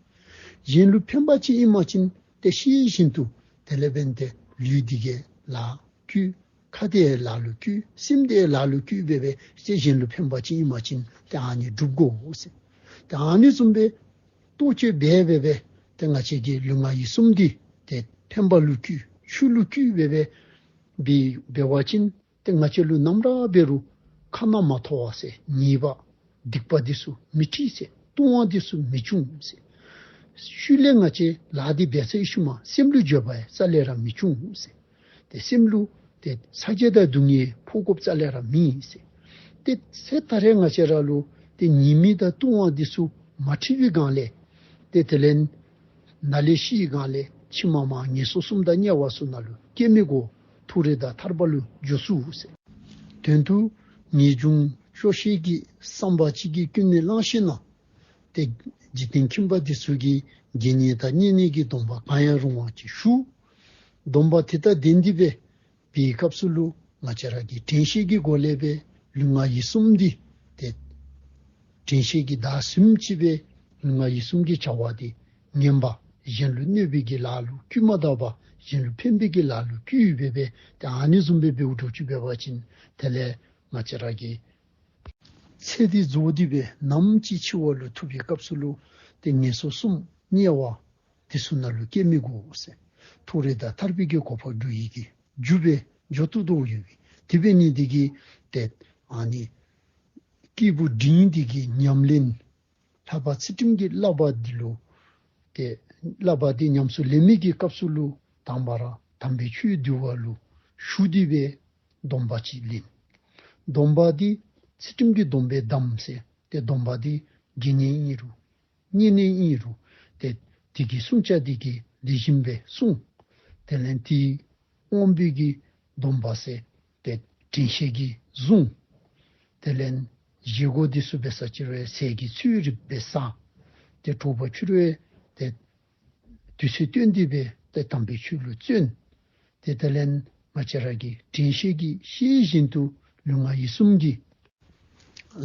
གཞན་ལུ་ཕན་པ་ཅིག་ཨིན་པ་ཅིན་ཏེ་ཤེས་བཞིན་དུ་དེ་ལས་འབདན་ཏེ་ལུས་འདི་གིས་ལཱ་བཀོལ། ཁ་འདི་ཡང་ལཱ་ལུ་བཀོལ། སེམས་འདི་ཡང་ལཱ་ལུ་བཀོལ་འབད་འབད་ཏེ་གཞན་ལུ་ཕན་པ་ཅིག་ཨིན་པ་ཅིན་ཏེ་ཨ་ནི་སྒྲུབ་དགོ་ཟེར། ཏེ་ཨ་ནི་བཟུམ་སྦེ་རྟོག་དཔྱོད་འབད་འབད་འབད་ཏེ་ང་བཅས་ཀྱི་ལུས་ངག་ཡིད་གསུམ་འདི་ཏེ་ཕན་པ་ལུ་བཀོལ་ཆོས་ལུ་བཀོལ་འབད་འབད་འབད་འབད་བ་ཅིན་ཏེ་ང་བཅས་ལུ་ནམ་ར་འབད་རུང་ཁ་ན་མ་ཐོ་བ་ཟེར་ཉེས་པ་སྡིག་པ་འདི་ཚུ་མི་འཁྲི་ཟེར། ལྟུང་བ་འདི་ཚུ་མི་འབྱུང་ཟེར། ཤུལ་ལས་ང་བཅས་ལཱ་འདི་འབད་ཚར་ཤུལ་མ་སེམས་ལུ་འགྱོད་པ་ཡང་རྩ་ལས་ར་མི་འབྱུང་ཟེར། ཏེ་སེམས་ལུ་ཏེ་ཚ་གྱང་དང་སྡུག་བསྔལ་ཕོག་དགོཔ་རྩ་ལས་ར་མེད་ཟེར། ཏེ་ཚེ་ད་རེས་ང་བཅས་ར་ལུ་ཏེ་ཉེས་དམིགས་དང་ལྟུང་བ་འདི་ཚུ་མ་འཁྲི་བའི་སྒང་ལས་ཏེ་དེ་ལས་ནཱ་ལས་ཤི་བའི་སྒང་ལས་ཕྱི་མ་མར་ངན་སོང་གསུམ་དང་དམྱལ་བ་ཚུ་ནང་ལུ་སྐྱེ་མི་དགོ། མཐོ་རིས་དང་ཐར་པ་ལུ་འགྱོ་ཚུགས་ཟེར། དོན་དུ་ངེས་འབྱུང་སྐྱོ་ཤས་ཀྱི་བསམ་པ་ཅིག་གིས་ཀུན་ནས་བསླངས་ཞིནམ་ན་ཏེ་འཇིག་རྟེན་ཁྱིམ་པ་འདི་ཚུ་གིས་དགེ་བསྙེན་དང་བསྙེན་གནས་ཀྱི་སྡོམ་པ་གང་ཡང་རུང་བ་ཅིག་ཞུ། སྡོམ་པ་དེ་དང་ལྡན་ཏེ་སྦེ་འབད་བའི་སྐབས་སུ་ལུ་ང་བཅས་ར་གིས་དྲན་ཤེས་ཀྱི་སྒོ་ལས་སྦེ་ལུས་ངག་ཡིད་གསུམ་འདི་ཏེ་དྲན་ཤེས་ཀྱིས་བདག་བཟུམ་ཅིག་སྦེ་ལུས་ངག་ཡིད་གསུམ་གྱི་བྱ་བ་འདི་ངན་པ་གཞན་ལུ་གནོད་པའི་གི་ལཱ་ལུ་བཀོལ་མ་བཏང་པར་གཞན་ལུ་ཕན་པའི་གི་ལཱ་ལུ་བཀོལ་འབད་འབད་ཏེ་ཨ་ནི་བཟུམ་སྦེ་འབདཝ་འདྲཝ་ཅིག་འབད་བ་ཅིན་དེ་ལས་ང་བཅས་ར་གི་ཚེ་འདི་རྫོགས་ཏེ་སྦེ་ནམ་ཅིག་འཆི་བ་ལུ་ཐུག་པའི་སྐབས་སུ་ལུ་ཏེ་ངན་སོང་གསུམ་དམྱལ་བ་འདི་ཚུ་ནང་ལུ་སྐྱེ་མི་དགོ་ཟེར། མཐོ་རིས་དང་ཐར་པའི་གི་གོ་འཕང་སྒྲུབ་ནི་གི་རྒྱུ་སྦེ་འགྱོ་བཏུབ་དོ་ཡོད་པས། དེ་འབད་ནི་འདི་གིས་ཏེ་ཨ་ནི་སྐྱེས་བུ་འབྲིང་འདི་གི་ཉམས་ལེན་ལྷག་པ་ཚུལ་ཁྲིམས་ཀྱི་བསླབ་པ་འདི་ལུ་ཏེ་བསླབ་པ་འདི་ཉམས་སུ་ལེན་མི་གི་སྐབས་སུ་ལུ་དང་པ་ར་དམ་པའི་ཆོས་འདུལ་བ་ལུ་ཞུགས་ཏེ་སྦེ་སྡོམ་པ་ཅིག་ལེན། སྡོམ་པ་འདི་ཚུལ་ཁྲིམས་ཀྱི་སྡོམ་པས་བསྡམས་ཟེར། ཏེ་སྡོམ་པ་འདི་དགེ་བསྙེན་ཨིན་རུང་བསྙེན་གནས་ཨིན་རུང་ཏེ་དེ་གི་བསྲུང་བྱ་འདི་གི་ལེགས་ཤོམ་སྦེ་བསྲུང་། དེ་ལས་དེའི་དབང་པོའི་གི་སྡོམ་པ་ཟེར་ཏེ་དྲན་ཤེས་ཀྱིས་བཟུང་། དེ་ལས་བཞེས་སྒོ་འདི་ཚུ་འབད་ས་ཅིག་རུང་ཟས་ཀྱི་ཚོད་རིགས་སྦེ་བཟའ། ཏེ་དྲོ་པ་ཕྱི་རུ་ཏེ་དུས་ཚོད་བཏོན་ཏེ་སྦེ་ཏེ་དམ་པའི་ཆོས་ལུ་བརྩོན། ཏེ་དེ་ལས་ང་བཅས་ར་གི་དྲན་ཤེས་ཀྱིས་ཤེས་བཞིན་དུ་ལུས་ངག་ཡིད་གསུམ་གྱི་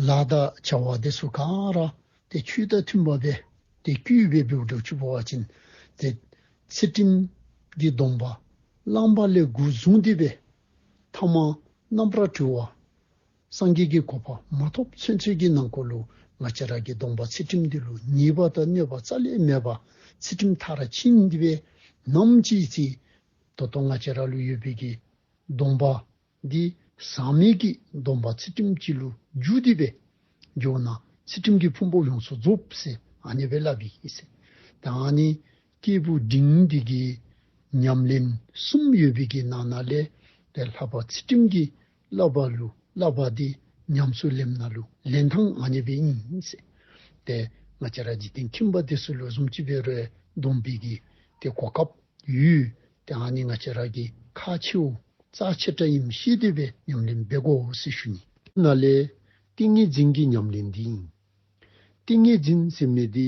ལཱ་དང་བྱ་བ་འདི་ཚུ་ག་ར་ཏེ་ཆོས་དང་མཐུན་པ་སྦེ་ཏེ་བཀོལ་འབད་འབདཝ་འདྲཝ་ཅིག་འབད་བ་ཅིན་ཏེ་ཚུལ་ཁྲིམས་ཀྱི་སྡོམ་པ་བླངས་པ་ལས་འགོ་བཟུང་སྟེ་སྦེ་ཐ་མ་རྣམ་པར་གྲོལ་བ་སངས་རྒྱས་ཀྱི་གོ་འཕང་མ་ཐོབ་ཚུན་ཚོད་ཀྱི་ནང་འཁོད་ལུ་ང་བཅས་ར་གི་སྡོམ་པ་ཚུལ་ཁྲིམས་འདི་ལུ་ཉེས་པ་དང་གནོད་པ་རྩ་ལས་མེད་པར་ཚུལ་ཁྲིམས་མཐར་ཕྱིན་ཏེ་སྦེ་ནམ་ཅིག་ཅིག་ད་ལྟོ་ང་བཅས་ར་ལུ་ཡོད་པའི་གི་སྡོམ་པ་འདི་ཟག་མེད་ཀྱི་སྡོམ་པ་ཚུལ་ཁྲིམས་ཅིག་ལུ་འགྱུར་ཏེ་སྦེ་འགྱོ་ན་ཚུལ་ཁྲིམས་ཀྱི་ཕུང་པོ་ཡོངས་སུ་རྫོགས་ཟེར་ཨ་ནི་སྦེ་སླབ་ཨིན་ཟེར། ད་ཨ་ནི་སྐྱེས་བུ་འབྲིང་འདི་གི་ཉམས་ལེན་གསུམ་ཡོད་པའི་གི་ནང་ན་ལས་ཏེ་ལྷག་པ་ཚུལ་ཁྲིམས་ཀྱི་བསླབ་པ་ལུ་བསླབ་པ་འདི་ཉམས་སུ་ལེནམ་ན་ལུ་ལེན་ཐངས་ཨ་ནི་སྦེ་ཨིན་ཟེར། ཏེ་ང་བཅས་ར་འཇིག་རྟེན་ཁྱིམ་པ་འདི་ཚུ་ལུ་བཟུམ་ཅིག་འབད་རུང་སྡོམ་པའི་གི་ཏེ་གོ་སྐབས་ཡོད། ཏེ་ཨ་ནི་ང་བཅས་ར་གིས་ཁག་ཆེཝ་རྩ་ཆེ་དྲགས་ཨིནམ་ཤེས་ཏེ་སྦེ་ཉམས་ལེན་འབད་དགོ་ཟེར་ཞུ་ནི། ནཱ་ལས་ཏིང་ངེ་འཛིན་གྱི་ཉམས་ལེན་འདི་ཨིན། ཏིང་ངེ་འཛིན་ཟེར་མི་འདི་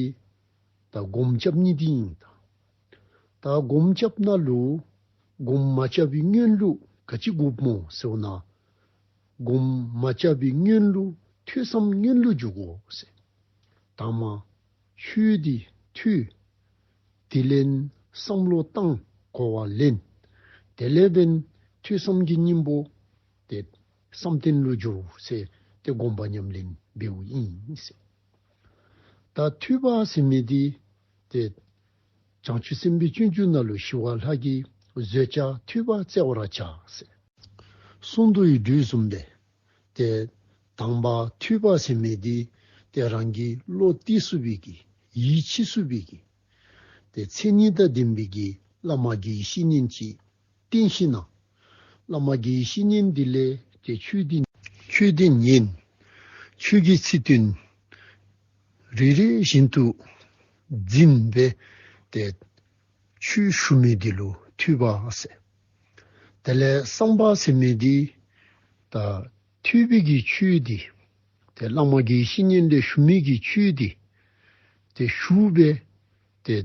ད་སྒོམ་རྐྱབ་ནི་འདི་ཨིན། ད་ ད་སྒོམ་རྐྱབ་ནང་ལུ་སྒོམ་མ་རྐྱབ་པའི་སྔོན་ལུ་ག་ཅི་དགོཔ་སྨོ་ཟེར་བ་ཅིན་སྒོམ་མ་རྐྱབ་པའི་སྔོན་ལུ་ཐོས་བསམ་སྔོན་ལུ་འཇུག་དགོ་ཟེར། དང་པ་ཆོས་འདི་ཐོས། དེ་ལས་བསམ་བློ་བཏང་གོ་བ་ལེན། དེ་ལས་འབདན་ཐོས་བསམ་གྱི་སྙིང་པོ་ཏེ་བསམ་གཏན་ལུ་འགྱོ་ཟེར་ཏེ་སྒོམ་པ་ཉམས་ལེན་འབདཝ་ཨིན་ཟེར། ད་ཐོས་པ་ཟེར་མི་འདི་ཏེ་བྱང་ཆུབ་སེམས་དཔའི་སྤྱོད་འཇུག་ནང་ལུ་ཞི་བ་ལྷ་གིས་བཟོད་བྱ་ཐོས་པ་བཙལ་བར་བྱ་ཟེར་གསུངས་དོ་ཡོདཔ་བཟུམ་སྦེ་ཏེ་དང་པ་ཐོས་པ་ཟེར་མི་འདི་ཏེ་རང་གི་བློ་གཏད་ཚུགས་པའི་གི་ཡིད་ཆེས་ཚུགས་པའི་གི་ཏེ་མཚན་ཉིད་དང་ལྡན་པའི་གི་བླ་མ་དགེ་བའི་བཤེས་གཉེན་ཅིག་བསྟེན་ཞིནམ་ལས་བླ་མ་དགེ་བའི་བཤེས་གཉེན་འདི་ལས་ཏེ་ཆོས་འདི་ཆོས་འདི་ཉན། ཆོས་ཀྱི་ཚིག་དོན་རེ་རེ་བཞིན་དུ་འཛིན་སྦེ་ཏེ་ཆོས་ཞུ་མི་འདི་ལུ་ཐོས་པ་ཟེར། དེ་ལས་བསམ་པ་ཟེར་མི་འདི་ད་ཐོས་པའི་གི་ཆོས་འདི་ཏེ་བླ་མ་དགེ་བའི་བཤེས་གཉེན་ལས་ཞུ་མི་གི་ཆོས་འདི་ཏེ་ཞུ་སྦེ་ཏེ་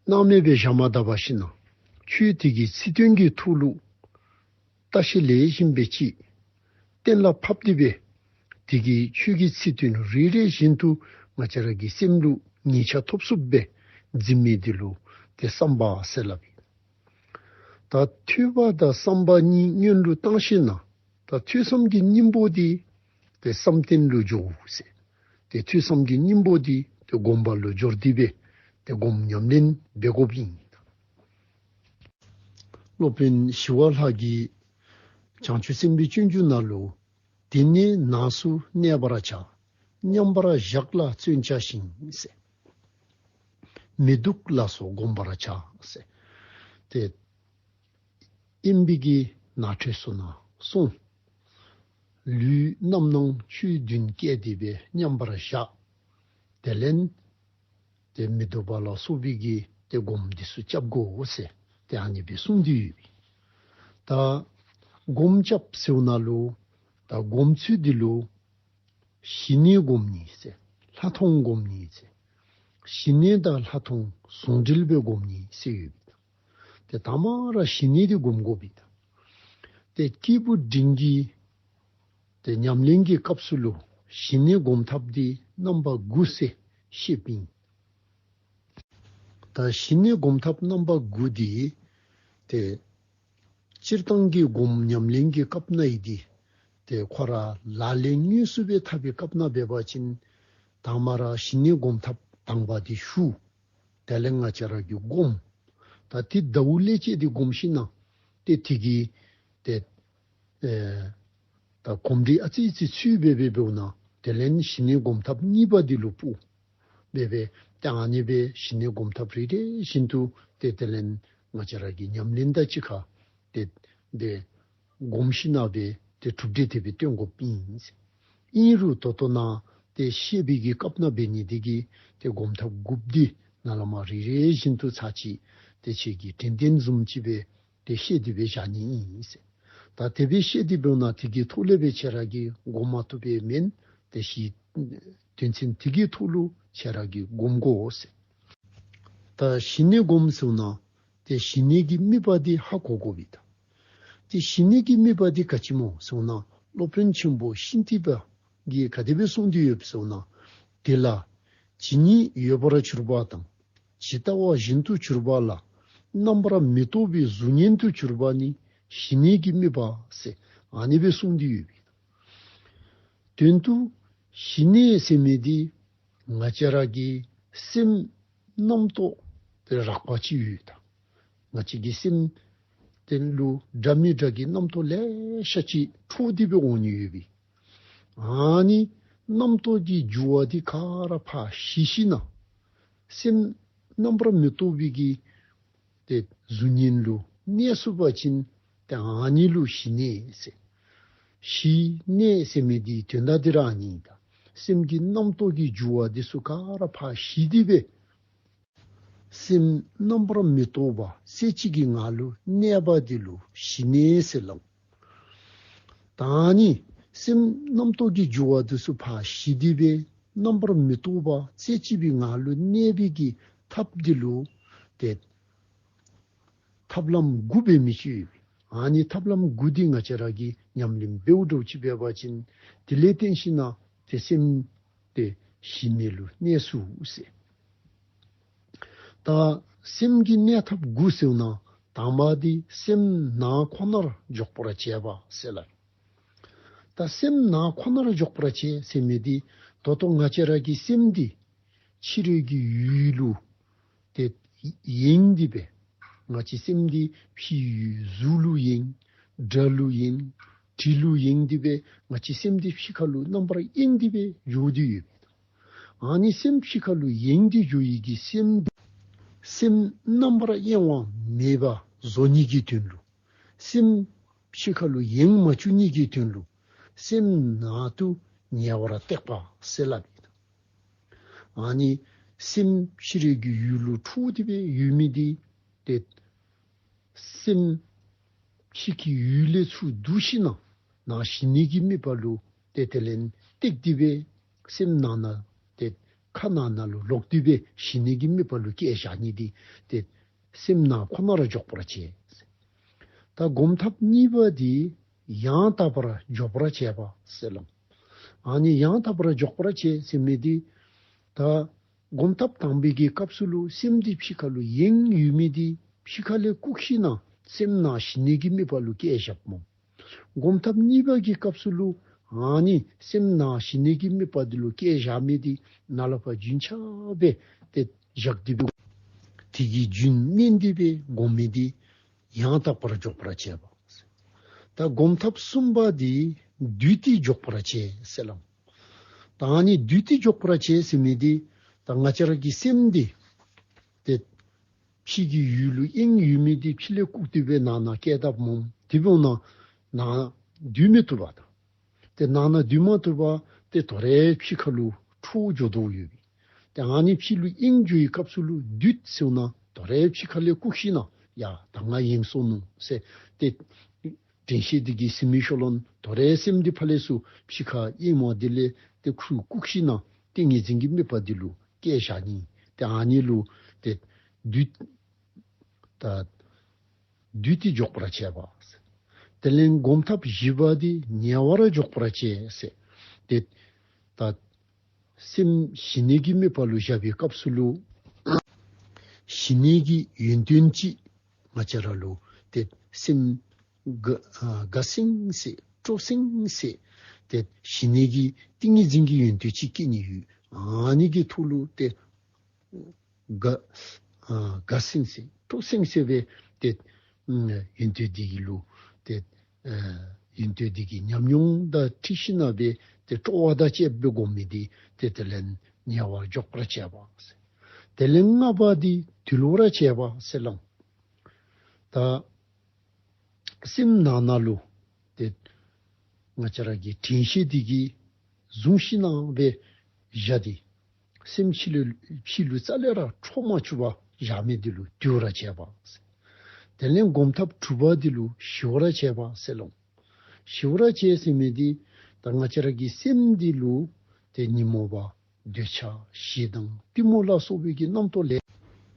སྣང་མེད་སྦེ་བཞག་མ་ད་པར་ཞིནམ་ལས་ཆོས་དེ་གི་ཚིག་དོན་གྱི་ཐོག་ལུ་བརྟག་ཞིབ་ལེགས་ཤོམ་སྦེ་ཅིག་གཏན་ལ་ཕབ་སྟེ་སྦེ་དེ་གི་ཆོས་ཀྱི་ཚིག་དོན་རེ་རེ་བཞིན་དུ་ང་བཅས་ར་གི་སེམས་ལུ་ངེས་ཆ་ཐོབ་ཚུགསཔ་སྦེ་འཛིན་མི་འདི་ལུ་ཏེ་བསམ་པ་ཟེར་སླབ་ཨིན། ད་ཐོས་པ་དང་བསམ་པ་གཉིས་སྔོན་ལུ་བཏང་ཞིནམ་ལས་ད་ཐོས་བསམ་གྱི་སྙིང་པོ་འདི་ཏེ་བསམ་གཏན་ལུ་འགྱོ་དགོ་ཟེར། ཏེ་ཐོས་བསམ་གྱི་སྙིང་པོ་འདི་ཏེ་སྒོམ་པ་ལུ་སྦྱོར་ཏེ་སྦེ་ཏེ་སྒོམ་ཉམས་ལེན་འབད་དགོཔ་ཨིན། སློབ་དཔོན་ཞི་བ་ལྷ་གིས་བྱང་ཆུབ་སེམས་དཔའི་སྤྱོད་འཇུག་ནང་ལུ་དེ་ནས་ནགས་སུ་གནས་པར་བྱ། མཉམ་པར་བཞག་ལ་བརྩོན་བྱ་ཞིང་ཟེར། མི་སྡུག་ལ་སོགས་བསྒོམ་པར་བྱ་ཟེར། ཏེ་དབེན་པའི་གི་ནགས་ཁྲོད་ཚུ་ནང་སོང་། ལུས་རྣམ་སྣང་ཆོས་བདུན་བསྐྱེད་དེ་སྦེ་མཉམ་པར་བཞག། དེ་ལས་ཏེ་མི་སྡུག་པ་ལ་སོགས་པའི་གི་ཏེ་སྒོམ་འདི་ཚུ་རྐྱབ་དགོ་ཟེར་ཏེ་ཨ་ནི་སྦེ་གསུངས་ཏེ་ཡོད། ད་སྒོམ་རྐྱབ་ཟེརཝ་ད་ལུ་ད་སྒོམ་ཚུལ་འདི་ལུ་ཞི་གནས་སྒོམ་ནི་ཟེར་ལྷག་མཐོང་སྒོམ་ནི་ཟེར་ཞི་གནས་དང་ལྷག་མཐོང་ཟུང་འབྲེལ་སྦེ་སྒོམ་ནི་ཟེར་ཡོད། ཏེ་དང་པ་ར་ཞི་གནས་འདི་སྒོམ་དགོ་པས། ཏེ་སྐྱེས་བུ་འབྲིང་གི་ཏེ་ཉམས་ལེན་གྱི་སྐབས་སུ་ལུ་ཞི་གནས་སྒོམ་ཐབས་འདི་རྣམ་པ་དགུ་ཟེར་བཤདཔ་ཨིན། ད་ཞི་གནས་སྒོམ་ཐབས་རྣམ་པ་དགུ་འདི་ཏེ་སྤྱིར་བཏང་གི་སྒོམ་ཉམས་ལེན་གྱི་སྐབས་ནང་ཡང་འདི་ཏེ་ཁོ་ར་ལག་ལེན་དངོས་སུ་སྦེ་འཐབ་པའི་སྐབས་ནང་འབད་བ་ཅིན་དང་པ་ར་ཞི་གནས་སྒོམ་ཐབས་དང་པ་འདི་ཞུ། དེ་ལས་ང་བཅས་ར་གིས་སྒོམ། ད་ཏེ་ཟླཝ་ལས་བཅད་དེ་སྒོམ་ཞིནམ་ལས་ཏེ་དེ་གི་ཏེ་ཨེ་ད་གོམས་འདྲིས་ཨ་ཙི་ཙི་ཚུད་སྦེ་འབད་འབདཝ་ད་དེ་ལས་ཞི་གནས་སྒོམ་ཐབས་གཉིས་པ་འདི་ལུ་སྤུ་སྦེ་སྦེ་ཏེ་ཨ་ནི་སྦེ་ཞི་གནས་སྒོམ་ཐབས་རེ་རེ་བཞིན་དུ་ཏེ་དེ་ལས་ང་བཅས་ར་གིས་ཉམས་ལེན་དང་གཅིག་ཁར་ཏེ་སྦེ་སྒོམ་ཞིནམ་ལས་སྦེ་ཏེ་གྲུབ་འབྲས་དེ་སྦེ་སྟོན་དགོཔ་ཨིན། ཨིན་རུང་ད་ལྟོ་ནཱ་ཏེ་བཤད་པའི་གི་སྐབས་ནང་འབད་ནི་དེ་གིས་ཏེ་སྒོམ་ཐབས་དགུཔོ་འདི་ནཱ་ལས་མར་རེ་རེ་བཞིན་དུ་ཚར་གཅིག་ཏེ་ཁྱེད་ཀྱི་དྲན་རྟེན་བཟུམ་ཅིག་སྦེ་ཏེ་བཤད་དེ་སྦེ་བཞག་ནི་ཨིན། ད་དེ་སྦེ་བཤད་དེ་འབདཝ་ད་དེ་གི་ཐོག་ལས་སྦེ་ཁྱེད་ར་གིས་སྒོམ་མ་བཏུབ་པས་མེན། ཏེ་ཞི་དོན་ཚན་དེ་གི་ཐོག་ལུ་ཁྱེད་ར་གིས་སྒོམ་དགོ་ཟེར། ད་ཞི་གནས་སྒོམ་ཟེརཝ་ད་ཏེ་ཞི་གནས་ཀྱི་དམིགས་པ་འདི་ཧ་གོ་དགོ་པས། ད་ཏེ་ཞི་གནས་ཀྱི་དམིགས་པ་འདི་ག་ཅི་སྨོ་ཟེརཝ་ད་སློབ་དཔོན་ཆེན་པོ་ཤཱནྟི་པ་གིས་ག་དེ་སྦེ་གསུངས་ཏེ་ཡོདཔ་ཟེརཝ་ད་དེ་ལ་ཇི་སྙེད་ཡོད་པར་གྱུར་པ་དང་ཇི་ལྟ་བ་བཞིན་དུ་གྱུར་པ་ལ་རྣམ་པར་མི་རྟོག་པའི་གཟུགས་བརྙན་དུ་གྱུར་པ་ནི་ཞི་གནས་ཀྱི་དམིགས་པ་ཟེར་ཨ་ནི་སྦེ་གསུངས་ཏེ་ཡོད་པས། དོན་དུ་ཞི་གནས་ཟེར་མི་འདི་ང་བཅས་ར་གི་སེམས་རྣམ་རྟོག་དེ་རགས་པ་ཅིག་ཡོད་ད། ང་བཅས་ཀྱི་སེམས་དེ་ལུ་འདྲ་མི་འདྲ་གི་རྣམ་རྟོག་ལེ་ཤ་ཅིག་འཕྲོ་སྟེ་སྦེ་འོང་ནི་ཡོད་པས། ཨ་ནི་རྣམ་རྟོག་གི་རྒྱུ་བ་འདི་ག་ར་ཕར་ཞི་ཞིནམ་ལས་སེམས་རྣམ་པར་མི་རྟོག་པའི་གི་ཏེ་གཟུགས་བརྙན་ལུ་གནས་ཚུགས་པ་ཅིན་ཏེ་ཨ་ནི་ལུ་ཞི་གནས་ཟེར། ཞི་གནས་ཟེར་མི་འདི་དོན་དག་འདི་ར་ཨ་ནི་ཨིན། ད་སེམས་ཀྱི་རྣམ་རྟོག་གི་རྒྱུ་བ་འདི་ཚུ་ག་ར་ཕར་ཞི་སྟེ་སྦེ་སེམས་རྣམ་པར་མི་རྟོག་པ་རྩེ་གཅིག་གི་ངང་ལུ་གནས་པ་འདི་ལུ་ཞི་གནས་ཟེར་སླབ། ད་ཨ་ནི་སེམས་རྣམ་རྟོག་གི་རྒྱུ་བ་འདི་ཚུ་ཕར་ཞི་སྟེ་སྦེ་རྣམ་པར་མི་རྟོག་པ་རྩེ་གཅིག་པའི་ངང་ལུ་གནས་པའི་གི་ཐབས་འདི་ལུ་ཏེ་ ཐབས་ལམ་དགུ་འབད་མི་ཅིག་ཡོད་པས། ཨ་ནི་ཐབས་ལམ་དགུ་འདི་ང་བཅས་ར་གིས་ཉམས་ལེན་འབདཝ་འདྲཝ་ཅིག་འབད་བ་ཅིན་དེ་ལས་བརྟེན་ཞིན་ན་ཏེ་སེམས་ཏེ་ཞི་གནས་ལུ་གནས་ཚུགས་ཟེར། ད་སེམས་ཀྱི་གནས་ཐབས་དགུ་ཟེརཝ་ད་དང་པ་འདི་སེམས་ནང་ཁོ་ནར་འཇོག་པར་བྱེད་པ་ཟེར་སླབ། ད་སེམས་ནང་ཁོ་ནར་འཇོག་པར་བྱེད་ཟེར་མི་འདི་ད་ལྟོ་ང་བཅས་ར་གི་སེམས་འདི་ཕྱི་རོལ་གྱི་ཡུལ་ལུ་ཏེ་ཡེངས་ཏེ་སྦེ་ང་བཅས་སེམས་འདི་ཕྱི་ཡུལ་གཟུགས་ལུ་ཡེངས། སྒྲ་ལུ་ཡེངས། དྲི་ལུ་ཡེངས་ཏེ་སྦེ་ང་བཅས་སེམས་འདི་ཕྱི་ཁ་ལུ་རྣམ་པར་གཡེང་སྟེ་སྦེ་འགྱོ་སྟེ་ཡོད། ཨ་ནི་སེམས་ཕྱི་ཁ་ལུ་ཡེངས་ཏེ་འགྱོ་ཡི་གི་སེམས་འདི་སེམས་རྣམ་པར་གཡེང་བ་མེདཔ་བཟོ་ནི་གི་དོན་ལུ་སེམས་ཕྱི་ཁ་ལུ་ཡེངས་མ་བཅུག་ནི་གི་དོན་ལུ་སེམས་ནང་དུ་ཉེ་བར་གཏད་པ་ཟེར་སླབ་ཨིན། ཨ་ནི་སེམས་ཕྱི་རོལ་གྱི་ཡུལ་ལུ་འཁྲུགས་ཏེ་སྦེ་ཡོད་མི་འདི་ཏེ་སེམས་ཕྱི་གི་ཡུལ་ལས་ཚུར་བསྡུ་ཞིན་ན་ནང་ཞི་གནས་ཀྱི་དམིགས་པ་ལུ་ཏེ་དེ་ལས་གཏད་དེ་སྦེ་སེམས་ནང་ན་ཏེ་ཁ་ནང་ན་ལུ་ལོག་སྟེ་སྦེ་ཞི་གནས་ཀྱི་དམིགས་པ་ལུ་བསྐྱལ་བཞག་ནི་འདི་ཏེ་སེམས་ནང་ཁོ་ནར་འཇོག་པར་བྱེད། ད་སྒོམ་ཐབས་གཉིས་པ་འདི་ཡང་དག་པར་འཇོག་པར་བྱེད་པ་ཟེར་སླབ། ཨ་ནི་ཡང་དག་པར་འཇོག་པར་བྱེད་ཟེར་མི་འདི་ད་སྒོམ་ཐབས་དང་པའི་གི་སྐབས་སུ་ལུ་སེམས་འདི་ཕྱི་ཁ་ལུ་ཡེངས་ཡོད་མི་འདི་ཕྱི་ཁ་ལས་བཀུག་ཞིན་ན་སེམས་ནང་ཞི་གནས་ཀྱི་དམིགས་པ་ལུ་བསྐྱལ་བཞགཔ་སྨོ། སྒོམ་ཐབས་གཉིས་པ་གི་སྐབས་སུ་ལུ་ཨ་ནི་སེམས་ནང་ཞི་གནས་ཀྱི་དམིགས་པ་འདི་ལུ་བསྐྱལ་བཞག་མི་འདི་ནཱ་ལས་ཕར་རྒྱུན་ཆགས་སྦེ་ཏེ་བཞག་སྟེ་སྦེ་དེ་གི་རྒྱུན་གནས་ཏེ་སྦེ་སྒོམ་མི་འདི་ཡང་དག་པར་འཇོག་པར་བྱེད་པ། ད་སྒོམ་ཐབས་གསུམ་པ་འདི་བསྡུས་ཏེ་འཇོག་པར་བྱེད་ཟེར་སླབ། ད་ཨ་ནི་བསྡུས་ཏེ་འཇོག་པར་བྱེད་ཟེར་མི་འདི་ད་ང་བཅས་ར་གི་སེམས་འདི་ཏེ་ཕྱི་གི་ཡུལ་ལུ་གཡེང་ཡོད་མི་འདི་ཕྱི་ལས་བཀུག་སྟེ་སྦེ་ནང་ན་བསྐྱལ་དཔ་སྨོ། དེ་འབདཝ་ད་ནང་བསྡུ་མི་བཏུབ་པས། ཏེ་ནང་ན་བསྡུ་མ་བཏུབ་པར་ཏེ་དོ་རུང་ཕྱི་ཁ་ལུ་འཁྲུགས་འགྱོ་དོ་ཡོད་པས། ཏེ་ཨ་ནི་ཕྱི་ལུ་གཡེང་འགྱོ་བའི་སྐབས་སུ་ལུ་བསྡུས་ཟེརཝ་ད་དོ་རུང་ཕྱི་ཁ་ལས་བཀུག་ཞིན་ན་ཡ་ད་ང་གཡེང་སོ་ནུག་ཟེར་ཏེ་དྲན་ཤེས་འདི་གིས་ཟིན་མི་ཤུལ་ལུ་དོ་རུང་སེམས་འདི་ཕར་ལས་ཚུར་ཕྱི་ཁ་གཡེང་བ་འདི་ལས་ཏེ་ཁུ་བཀུག་ཞིན་ན་ཏིང་ངེ་འཛིན་གྱི་དམིགས་པ་འདི་ལུ་བསྐྱལ་བཞག་ནི། ཏེ་ཨ་ནི་ལུ་ཏེ་བསྡུས་ད་བསྡུས་ཏེ་འཇོག་པར་བྱེད་པ། དེ་ལས་སྒོམ་ཐབས་བཞི་པ་འདི་ཉེ་བར་འཇོག་པར་བྱེད་ཟེར། ཏེ་ད་སེམས་ཞི་གནས་ཀྱི་དམིགས་པ་ལུ་བཞག་པའི་སྐབས་སུ་ལུ་ཞི་གནས་ཀྱི་ཡོན་ཏན་ཅིག་ང་བཅས་ར་ལུ་ཏེ་སེམས་དགའ་ཨ་དགའ་སིང་སིང་སྤྲོ་སིང་སིང་ཏེ་ཞི་གནས་ཀྱི་ཏིང་ངེ་འཛིན་གྱི་ཡོན་ཏན་ཅིག་སྐྱེ་ནི་ཡོད། ཨ་ནི་གི་ཐོག་ལུ་ཏེ་དགའ་ཨ་དགའ་སིང་སིང་སྤྲོ་སིང་སིང་སྦེ་ཏེ་ཨ་ཡོན་ཏན་འདི་གི་ལུ་ཏེ་ཨ་ཡོན་ཏན་འདི་གི་ཉམས་མྱོང་དང་འཁྲིལ་ཞིན་ན་སྦེ་ཏེ་སྤྲོ་བ་དང་བཅས་སྦེ་སྒོམ་མི་འདི་ཏེ་དེ་ལས་ཉེ་བར་འཇོག་པར་བྱེད་པ་ཟེར། དེ་ལས་ལྔ་པ་འདི་དུལ་བར་བྱེད་པ་ཟེར་སླབ། ད་སེམས་ནང་ན་ལུ་ཏེ་ང་བཅས་ར་གི་དྲན་ཤེས་འདི་གིས་བཟུང་ཞིན་ན་སྦེ་བཞག་སྟེ་སེམས་ཕྱི་ལུ་ཕྱི་ལུ་རྩ་ལས་ར་འཕྲོ་མ་བཅུག་པར་བཞག་མི་འདི་ལུ་དུལ་བར་བྱེད་པ། དེ་ལས་སྒོམ་ཐབས་དྲུག་པ་འདི་ལུ་ཞི་བར་བྱེད་པ་ཟེར་སླབ། ཞི་བར་བྱེད་ཟེར་མི་འདི་ད་ང་བཅས་ར་གི་སེམས་འདི་ལུ་ཏེ་ཉོན་མོངས་པ་འདོད་ཆགས་ཞེ་སྡང་གཏི་མུག་ལ་སོགས་པའི་གི་རྣམ་རྟོག་ལེ་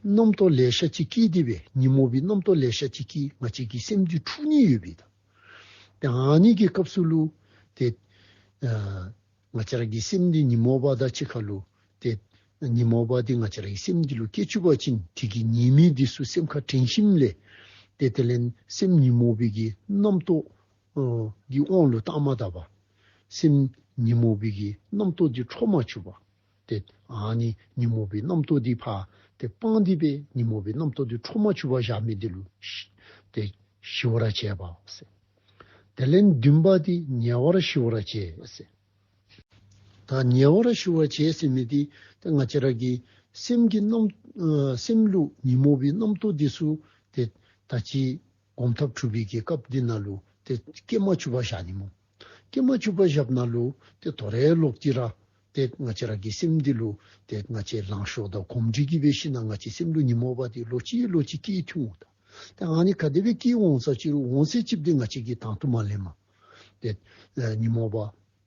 རྣམ་རྟོག་ལེ་ཤ་ཅིག་སྐྱེས་ཏེ་སྦེ་ཉོན་མོངས་པའི་རྣམ་རྟོག་ལེ་ཤ་ཅིག་སྐྱེས་ང་བཅས་ཀྱི་སེམས་འདི་འཁྲུགས་ནི་ཡོད་པས་ད། ཏེ་ཨ་ནི་གི་སྐབས་སུ་ལུ་ཏེ་ཨ་ང་བཅས་ར་གི་སེམས་འདི་ཉོན་མོངས་པ་དང་གཅིག་ཁར་ལུ་ཏེ་ཉོན་མོངས་པ་འདི་ང་བཅས་ར་གི་སེམས་འདི་ལུ་སྐྱེ་བཅུག་པ་ཅིན་དེ་གི་ཉེས་དམིགས་འདི་ཚུ་སེམས་ཁར་དྲན་ཞིནམ་ལས་ཏེ་དེ་ལས་སེམས་ཉོན་མོངས་པའི་གི་རྣམ་རྟོག་ཨ་གི་དབང་ལུ་བཏང་མ་ད་པར་སེམས་ཉོན་མོངས་པའི་གི་རྣམ་རྟོག་འདི་འཕྲོ་མ་བཅུག་པར་ཏེ་ཨ་ནི་ཉོན་མོངས་པའི་རྣམ་རྟོག་འདི་ཕར་ཏེ་སྤངས་ཏེ་སྦེ་ཉོན་མོངས་པའི་རྣམ་རྟོག་འདི་འཕྲོ་མ་བཅུག་པར་བཞག་མི་འདི་ལུ་ཞི་ཏེ་ཞི་བར་བྱེད་པ་ཟེར། དེ་ལས་བདུན་པ་འདི་ཉེ་བར་ཞི་བར་བྱེད་ཟེར། ད་ཉེ་བར་ཞི་བར་བྱེད་ཟེར་མི་འདི་ཏེ་ང་བཅས་ར་གི་སེམས་ཀྱི་རྣམ་ཨ་སེམས་ལུ་ཉོན་མོངས་པའི་རྣམ་རྟོག་འདི་ཚུ་ཏེ་ད་ཅི་སྒོམ་ཐབས་དྲུག་པའི་གི་སྐབས་འདི་ནང་ལུ་ཏེ་སྐྱེ་མ་བཅུག་པར་བཞག་ནི་སྨོ། སྐྱེ་མ་བཅུག་པར་བཞགཔ་ནང་ལུ་ཏེ་དོ་རུང་ལོག་སྟེ་ར་ཏེ་ང་བཅས་ར་གི་སེམས་འདི་ལུ་ཏེ་ང་བཅས་ལང་ཤོར་དང་གོམས་འདྲིས་ཀྱིས་འབད་ཞིན་ན་ང་བཅས་སེམས་ལུ་ཉོན་མོངས་པ་འདི་ལོག་ཅི་ལོག་ཅི་སྐྱེ་ཐོན་འོང་ད། ཏེ་ཨ་ནི་ག་དེ་སྦེ་སྐྱེ་འོང་ས་ཅི་རུང་འོང་ས་ཅིག་འདི་ང་བཅས་ཀྱིས་དང་དུ་མ་ལེན་པར་ཏེ་ཨ་ཉོན་མོངས་པ་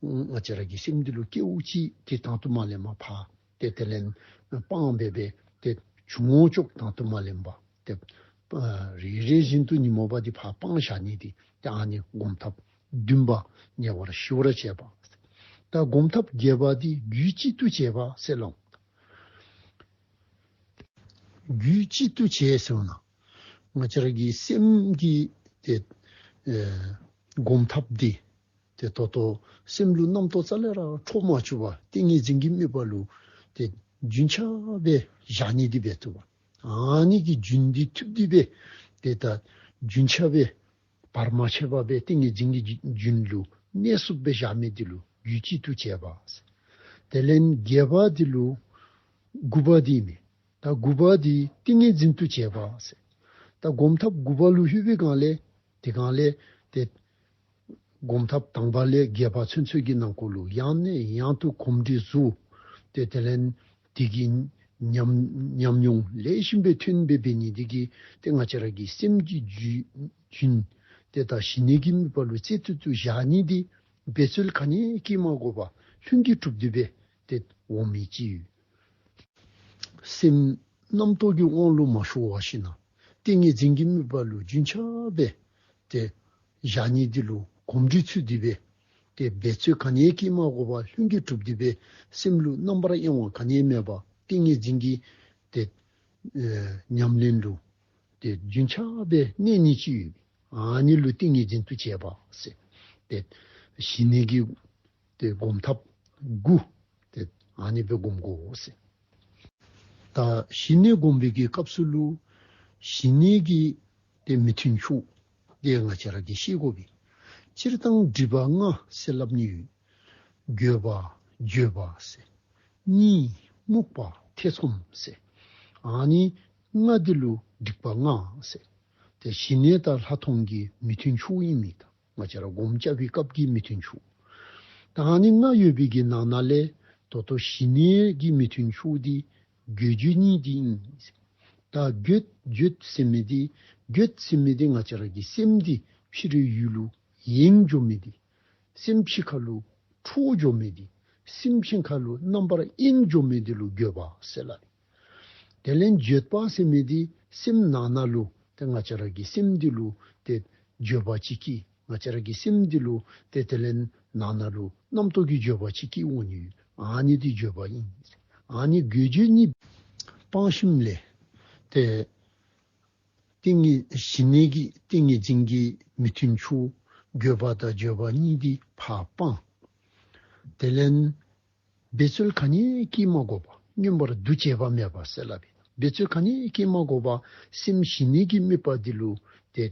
ང་བཅས་ར་གི་སེམས་འདི་ལུ་སྐྱེཝ་ཅིག་ཏེ་དང་དུ་མ་ལེན་པར་ཕར་ཏེ་དེ་ལས་སྤང་སྦེ་སྦེ་ཏེ་བྱུང་ངོ་ཅོག་དང་དུ་མ་ལེན་པར་ཏེ་ ཨ་རེ་རེ་བཞིན་དུ་ཉོན་མོངས་པ་འདི་ཕར་སྤང་བཞག་ནི་འདི་ཏེ་ཨ་ནི་སྒོམ་ཐབས་བདུན་པ་ཉེ་བར་ཞི་བར་བྱེད་པ། ད་སྒོམ་ཐབས་བརྒྱད་པ་འདི་རྒྱུད་གཅིག་ཏུ་བྱེད་པ་ཟེར་སླབ། རྒྱུད་གཅིག་ཏུ་བྱེད་ཟེར་ན་ང་བཅས་ར་གི་སེམས་ཀྱི་ཏེ་ཨེ་སྒོམ་ཐབས་འདི་ཏེ་ད་ལྟོ་སེམས་ལུ་རྣམ་རྟོག་རྩ་ལས་ར་འཕྲོ་མ་བཅུག་པར་ཏིང་ངེ་འཛིན་གྱི་དམིགས་པ་ལུ་ཏེ་རྒྱུན་ཆགས་སྦེ་བཞག་ནི་འདི་འབད་བཏུབ་པ། ཨ་ནི་གི་རྒྱུན་འདི་ཐུབ་སྟེ་སྦེ་ཏེ་ད་རྒྱུན་ཆགས་སྦེ་བར་མ་ཆད་པ་སྦེ་ཏིང་ངེ་འཛིན་གྱི་རྒྱུན་ལུ་གནས་ཚུགསཔ་སྦེ་བཞག་མི་འདི་ལུ་རྒྱུད་གཅིག་ཏུ་བྱེད་པ། དེ་ལས་བརྒྱད་པ་འདི་ལུ་དགུ་པ་འདི་ཨིན་མས། ད་དགུ་པ་འདི་ཏིང་ངེ་འཛིན་དུ་བྱེད་པ་ཟེར། ད་སྒོམ་ཐབས་དགུ་པ་ལུ་ལྷོད་པའི་སྒང་ལས་དེ་སྒང་ལས་ཏེ་སྒོམ་ཐབས་དང་པ་ལས་བརྒྱད་པ་ཚུན་ཚོད་ཀྱི་ནང་འཁོད་ལུ་ཡང་ནས་ཡང་དུ་གོམས་འདྲིས་བཟོ། ཏེ་དེ་ལས་དེ་གི་ཉམས་ཉམས་མྱོང་ལེགས་ཤོམ་སྦེ་ཐོན་སྦེ་འབད་ནི་དེ་གིས་ཏེ་ང་བཅས་ར་གི་སེམས་ཀྱི་རྒྱུད་རྒྱུན་ཏེ་ད་ཞི་གནས་ཀྱི་དམིགས་པ་ལུ་རྩེ་གཅིག་ཏུ་བཞག་ནི་འདི་འབད་རྩོལ་ག་ནི་བསྐྱེད་མ་དགོ་པར་ལྷུན་གྱིས་གྲུབ་སྟེ་སྦེ་ཏེ་འོང་མི་ཅིག་ཡོད། སེམས་རྣམ་རྟོག་གི་དབང་ལུ་མ་ཤོར་བར་ཞིནམ་ཏིང་ངེ་འཛིན་གྱི་དམིགས་པ་ལུ་རྒྱུན་ཆགས་སྦེ་ཏེ་བཞག་ནི་འདི་ལུ་གོམས་འདྲིས་ཚུད་དེ་སྦེ་ཏེ་འབད་རྩོལ་ག་ནི་བསྐྱེད་མ་དགོ་པར་ལྷུན་གྱིས་གྲུབ་སྟེ་སྦེ་སེམས་ལུ་རྣམ་པར་གཡེང་བ་ག་ནི་མེད་པར་ཏིང་ངེ་འཛིན་གྱི་ཏེ་ཨེ་ཉམས་ལེན་ལུ་ཏེ་རྒྱུན་ཆགས་སྦེ་གནས་ནི་ཅིག་ཡོད། ཨ་ནི་ལུ་ཏིང་ངེ་འཛིན་དུ་བྱེད་པ་ཟེར། ཏེ་ཞི་གནས་ཀྱི་ཏེ་སྒོམ་ཐབས་དགུ་ཏེ་ཨ་ནི་སྦེ་སྒོམ་དགོ་ཟེར། ད་ཞི་གནས་སྒོམ་པའི་གི་སྐབས་སུ་ལུ་ཞི་གནས་ཀྱི་ཏེ་མི་མཐུན་ཕྱོགས་འདི་ང་བཅས་ར་གིས་ཤེས་དགོ་པས། སྤྱིར་བཏང་སྒྲིབ་པ་ལྔ་ཟེར་སླབ་ནི་ཡོད། རྒོད་པ་འགྱོད་པ་ཟེར། གཉིད་རྨུགས་པ་ཐེ་ཚོམ་ཟེར། ཨ་ནི་ལྔ་འདི་ལུ་སྒྲིབ་པ་ལྔ་ཟེར། ཏེ་ཞི་གནས་དང་ལྷག་མཐོང་གི་མི་མཐུན་ཕྱོགས་ཨིན་མི་ད། ང་བཅས་ར་སྒོམ་རྐྱབ་པའི་སྐབས་ཀྱི་མི་མཐུན་ཕྱོགས། ད་ཨ་ནི་ལྔ་ཡོད་པའི་གི་ནང་ན་ལས་ད་ལྟོ་ཞི་གནས་ཀྱི་མི་མཐུན་ཕྱོགས་འདི་རྒོད་འགྱོད་གཉིས་འདི་ཨིན། ད་རྒོད་འགྱོད་ཟེར་མི་འདི་རྒོད་ཟེར་མི་འདི་ང་བཅས་ར་གི་སེམས་འདི་ཕྱི་རོལ་ཡུལ་ལུ་གཡེང་འགྱོ་མི་འདི། སེམས་ཕྱི་ཁ་ལུ་འཕྲོ་འགྱོ་མི་འདི། སེམས་ཕྱི་ཁ་ལུ་རྣམ་པར་གཡེང་འགྱོ་མི་འདི་ལུ་རྒོད་པ་ཟེར་སླབ་ཨིན། དེ་ལས་འགྱོད་པ་ཟེར་མི་འདི་སེམས་ནང་ན་ལུ་ཏེ་ང་བཅས་ར་གི་སེམས་འདི་ལུ་ཏེ་འགྱོད་པ་ཅིག་སྐྱེ། ང་བཅས་ར་གི་སེམས་འདི་ལུ་ཏེ་དེ་ལས་ནང་ན་ལུ་རྣམ་རྟོག་གི་འགྱོད་པ་ཅིག་སྐྱེ་འོང་ནི་ཡོད། ཨ་ནི་འདི་འགྱོད་པ་ཨིན། ཨ་ནི་རྒོད་འགྱོད་གཉིས་སྤང་ཞིནམ་ལས་ཏེ་ཏིང་ངེ་ཞི་གནས་ཀྱི་ཏིང་ངེ་འཛིན་གྱི་མི་མཐུན་ཕྱོགས་རྒོད་པ་དང་འགྱོད་པ་གཉིས་འདི་ཕར་སྤང་། དེ་ལས་འབད་རྩོལ་ག་ནི་བསྐྱེད་མ་དགོ་པར་མངོན་པར་འདུ་བྱེད་པ་མེད་པ་ཟེར་སླབ་ཨིན། འབད་རྩོལ་ག་ནི་བསྐྱེད་མ་དགོ་པར་སེམས་ཞི་གནས་ཀྱི་དམིགས་པ་འདི་ལུ་ཏེ་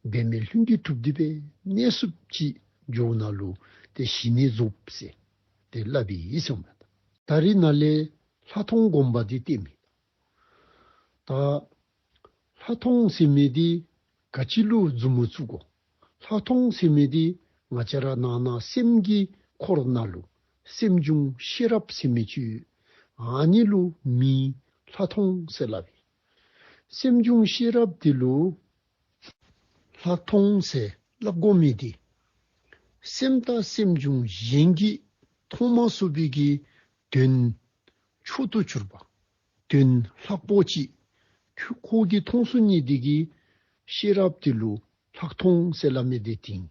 འབད་མེད་ལྷུན་གྱིས་གྲུབ་སྟེ་སྦེ་གནས་ཚུགསཔ་ཅིག་འགྱོཝ་ད་ལུ་ཏེ་ཞི་གནས་རྫོགས་ཟེར་ཏེ་སླབ་ཨིན་ཟེར་མས། ད་རིས་ནཱ་ལས་ལྷག་མཐོང་སྒོམ་པ་འདི་བསྟནམ་ཨིན། ད་ལྷག་མཐོང་ཟེར་མི་འདི་ག་ཅི་ལུ་མཛུབ་མོ་བཙུགས་དགོ། ལྷག་མཐོང་ཟེར་མི་འདི་ང་བཅས་ར་ནང་ན་སེམས་ཀྱི་འཁོར་ནང་ལུ་སེམས་བྱུང་ཤེས་རབ་ཟེར་མི་ཅིག་ཡོད། ཨ་ནི་ལུ་མིང་ལྷག་མཐོང་ཟེར་སླབ་ཨིན། སེམས་བྱུང་ཤེས་རབ་འདི་ལུ་ལྷག་མཐོང་ཟེར་སླབ་དགོ་མི་འདི་སེམས་དང་སེམས་བྱུང་གཞན་གྱིས་མཐོང་མ་ཚུགས་པའི་གི་དོན་མཆོག་ཏུ་གྱུར་པ། དོན་ལྷག་པོ་ཅིག་ཁོ་ཁོ་གིས་མཐོང་ཚུགས་ནི་དེ་གིས་ཤེས་རབ་དེ་ལུ་ལྷག་མཐོང་ཟེར་སླབ་མི་དེ་ཨིན།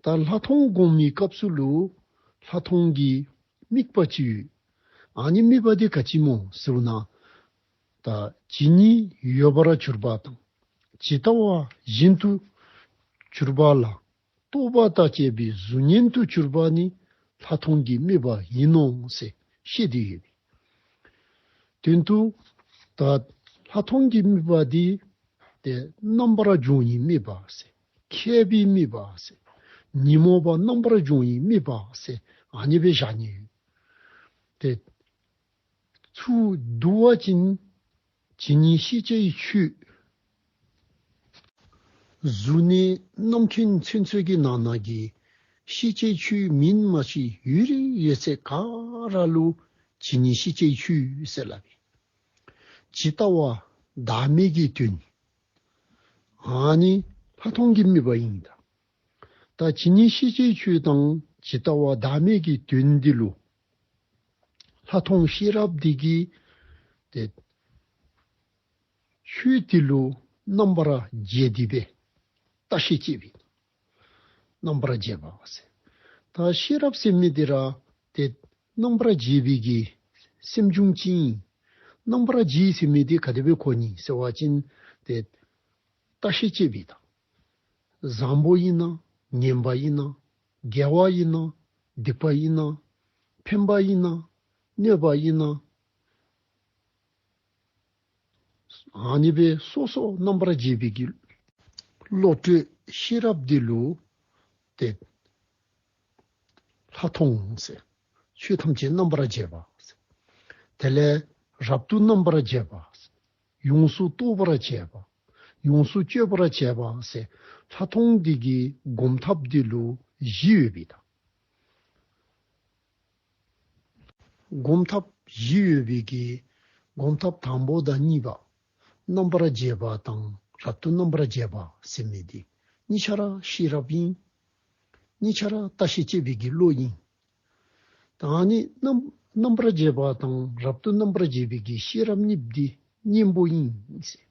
ད་ལྷག་མཐོང་སྒོམ་མིའི་སྐབས་སུ་ལུ་ལྷག་མཐོང་གི་དམིགས་པ་ཅིག་ཡོད། ཨ་ནི་དམིགས་པ་དེ་ག་ཅི་སྨོ་ཟེར་བ་ཅིན་ད་ཇི་སྙེད་ཡོད་པར་གྱུར་པ་དང་ཇི་ལྟ་བ་བཞིན་དུ་གྱུར་པ་ལ་རྟོག་པ་དང་བཅས་པའི་གཟུགས་བརྙན་དུ་གྱུར་པ་ནི་ལྷག་མཐོང་གི་དམིགས་པ་ཡིན་ནོ་ཟེར་བཤད་དེ་ཡོད། དོན་དུ་ད་ལྷག་མཐོང་གི་དམིགས་པ་འདི་ཏེ་རྣམ་པར་སྦྱོང་བའི་དམིགས་པ་ཟེར། མཁས་པའི་དམིགས་པ་ཟེར། ཉོན་མོངས་པ་རྣམ་པར་སྦྱོང་བའི་དམིགས་པ་ཟེར་ཨ་ནི་སྦེ་བཞག་ནི་ཡོད། ཏེ་ཚུར་བསྡུ་བ་ཅིན་ཇི་སྙེད་ཤེས་བྱའི་ཆོས་གཟུགས་ནས་རྣམ་མཁྱེན་ཚུན་ཚོད་ཀྱི་ནང་ན་གི་ཤེས་བྱའི་ཆོས་མིང་མ་ཤེས་ཡུལ་རིག་ཡོད་ཚད་ག་ར་ལུ་ཇི་སྙེད་ཤེས་བྱའི་ཆོས་ཟེར་སླབ་ཨིན། ཇི་ལྟ་བ་བདག་མེད་ཀྱི་དོན། ཨ་ནི་ལྷག་མཐོང་གི་དམིགས་པ་ཨིན་ད། ད་ཇི་སྙེད་ཤེས་བྱའི་ཆོས་དང་ཇི་ལྟ་བ་བདག་མེད་ཀྱི་དོན་འདི་ལུ་ལྷག་མཐོང་ཤེས་རབ་འདི་གིས་ཏེ་ཆོས་འདི་ལུ་ རྣམ་པར་འབྱེད་དེ་སྦེ་བརྟག་ཤིང་དཔྱད་པའི་རྣམ་པར་འབྱེད་པ་ཟེར། ད་ཤེས་རབ་ཟེར་མི་འདི་ར་ཏེ་རྣམ་པར་འབྱེད་པའི་གི་སེམས་བྱུང་ཅིག་ཨིན། རྣམ་པར་འབྱེད་ཟེར་མི་འདི་ག་དེ་སྦེ་གོ་ནི་ཟེར་བ་ཅིན་ཏེ་བརྟག་ཤིང་དཔྱད་པའི་དང་། བཟང་པོ་ཨིན་ན་ངན་པ་ཨིན་ན། དགེ་བ་ཨིན་ན་སྡིག་པ་ཨིན་ན། ཕན་པ་ཨིན་ན་གནོད་པ་ཨིན་ན། ཨ་ནི་སྦེ་སོ་སོ་རྣམ་པར་འབྱེད་པའི་གི་བློ་གྲོས་ཤེས་རབ་འདི་ལུ་ཏེ་ལྷག་མཐོང་ཟེར། ཆོས་ཐམས་ཅད་རྣམ་པར་འབྱེད་པ་ཟེར། དེ་ལས་རབ་ཏུ་རྣམ་པར་འབྱེད་པ་ཟེར། ཡོངས་སུ་རྟོག་པར་བྱེད་པ། ཡོངས་སུ་དཔྱོད་པར་བྱེད་པ་ཟེར། ལྷག་མཐོང་འདི་གི་སྒོམ་ཐབས་འདི་ལུ་བཞི་ཡོད་པའི་དང་། སྒོམ་ཐབས་བཞི་ཡོད་པའི་གི་སྒོམ་ཐབས་དང་པོ་དང་གཉིས་པ། རྣམ་པར་འབྱེད་པ་དང་རབ་ཏུ་རྣམ་པར་འབྱེད་པ་ཟེར་མི་འདི་གཉིས་ཆ་ར་ཤེས་རབ་ཨིན། གཉིས་ཆ་ར་བརྟག་ཤིང་དཔྱད་པའི་གི་བློ་ཨིན། ད་ཨ་ནི་རྣམ་རྣམ་པར་འབྱེད་པ་དང་རབ་ཏུ་རྣམ་པར་འབྱེད་པའི་གི་ཤེས་རབ་གཉིས་འདི་གཉེན་པོ་ཨིན་ཟེར།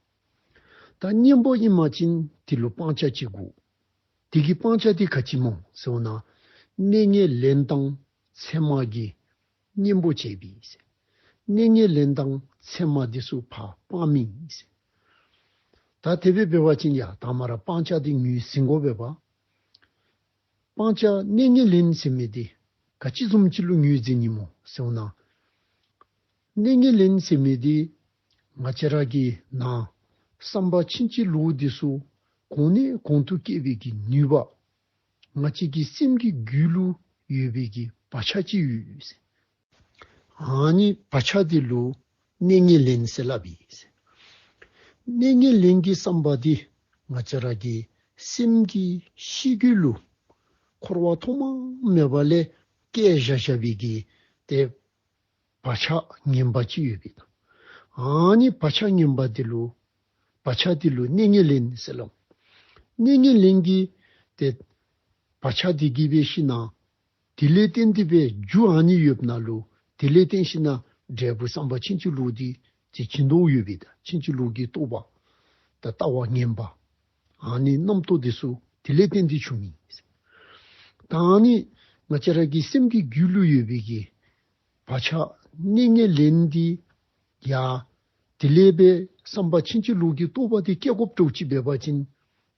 ད་གཉེན་པོ་ཨིན་པ་ཅིན་དེ་ལུ་སྤང་བྱ་ཅིག་དགོ། དེ་གི་སྤང་བྱ་དེ་ག་ཅི་སྨོ་ཟེར་བ་ན། གནས་ངན་ལེན་དང་མཚན་མ་གི་གཉེན་པོ་བྱས་པའི་ཟེར། གནས་ངན་ལེན་དང་མཚན་མ་འདི་ཚུ་ཕར་སྤང་མི་ཟེར། ད་དེ་སྦེ་འབད་བ་ཅིན་ཡ་དང་པ་ར་སྤང་བྱ་དེ་ངོས་ཟིན་དགོ་པས་པ། སྤང་བྱ་གནས་ངན་ལེན་ཟེར་མི་དེ་ག་ཅི་བཟུམ་ཅིག་ལུ་ངོས་འཛིན་ནི་སྨོ་ཟེར་བ་ན། གནས་ངན་ལེན་ཟེར་མི་དེ་ང་བཅས་ར་གི་ནང་བསམ་པ་ཕྱིན་ཅི་ལོག་འདི་ཚུ་གོང་ནས་གོང་དུ་སྐྱེ་བའི་གི་ནུས་པ། ང་བཅས་ཀྱི་སེམས་ཀྱི་རྒྱུད་ལུ་ཡོད་པའི་གི་བག་ཆགས་ཅིག་ཡོད་ཟེར། ཨ་ནི་བག་ཆགས་དེ་ལུ་གནས་ངན་ལེན་ཟེར་སླབ་ཨིན་ཟེར། གནས་ངན་ལེན་གྱི་བསམ་པ་དེ་ང་བཅས་ར་གི་སེམས་ཀྱི་ཤེས་རྒྱུད་ལུ་འཁོར་བ་ཐོག་མ་མེད་པ་ལས་སྐྱེ་བཞག་བཞག་པའི་གི་ཏེ་བག་ཆགས་ངན་པ་ཅིག་ཡོད་པའི་དང་། ཨ་ནི་བག་ཆགས་ངན་པ་དེ་ལུ་བག་ཆགས་དེ་ལུ་གནས་ངན་ལེན་ཟེར་སླབ། གནས་ངན་ལེན་གྱི་ཏེ་བག་ཆགས་དེ་གིས་འབད་ཞིན་ན་དེ་ལས་བརྟེན་ཏེ་སྦེ་རྒྱུ་ཨ་ནི་ཡོདཔ་ནང་ལུ་དེ་ལས་བརྟེན་ཞིན་ན་འབྲས་བུ་བསམ་པ་ཕྱིན་ཅི་ལོག་དེ་ཅིག་བྱིན་དོ་ཡོད་པའི་དང་། ཕྱིན་ཅི་ལོག་གི་རྟོག་པ་དང་ལྟ་བ་ངན་པ་ཨ་ནི་རྣམ་རྟོག་དེ་ཚུ་དེ་ལས་བརྟེན་ཏེ་བྱུང་མི་ཟེར། ད་ཨ་ནི་ང་བཅས་ར་གི་སེམས་ཀྱི་རྒྱུད་ལུ་ཡོད་པའི་གི་བག་ཆགས་གནས་ངན་ལེན་དེ་ཡ་དེ་ལས་སྦེ་བསམ་པ་ཕྱིན་ཅི་ལོག་གི་རྟོག་པ་དེ་སྐྱེ་དགོཔ་འདྲཝ་ཅིག་འབད་བ་ཅིན་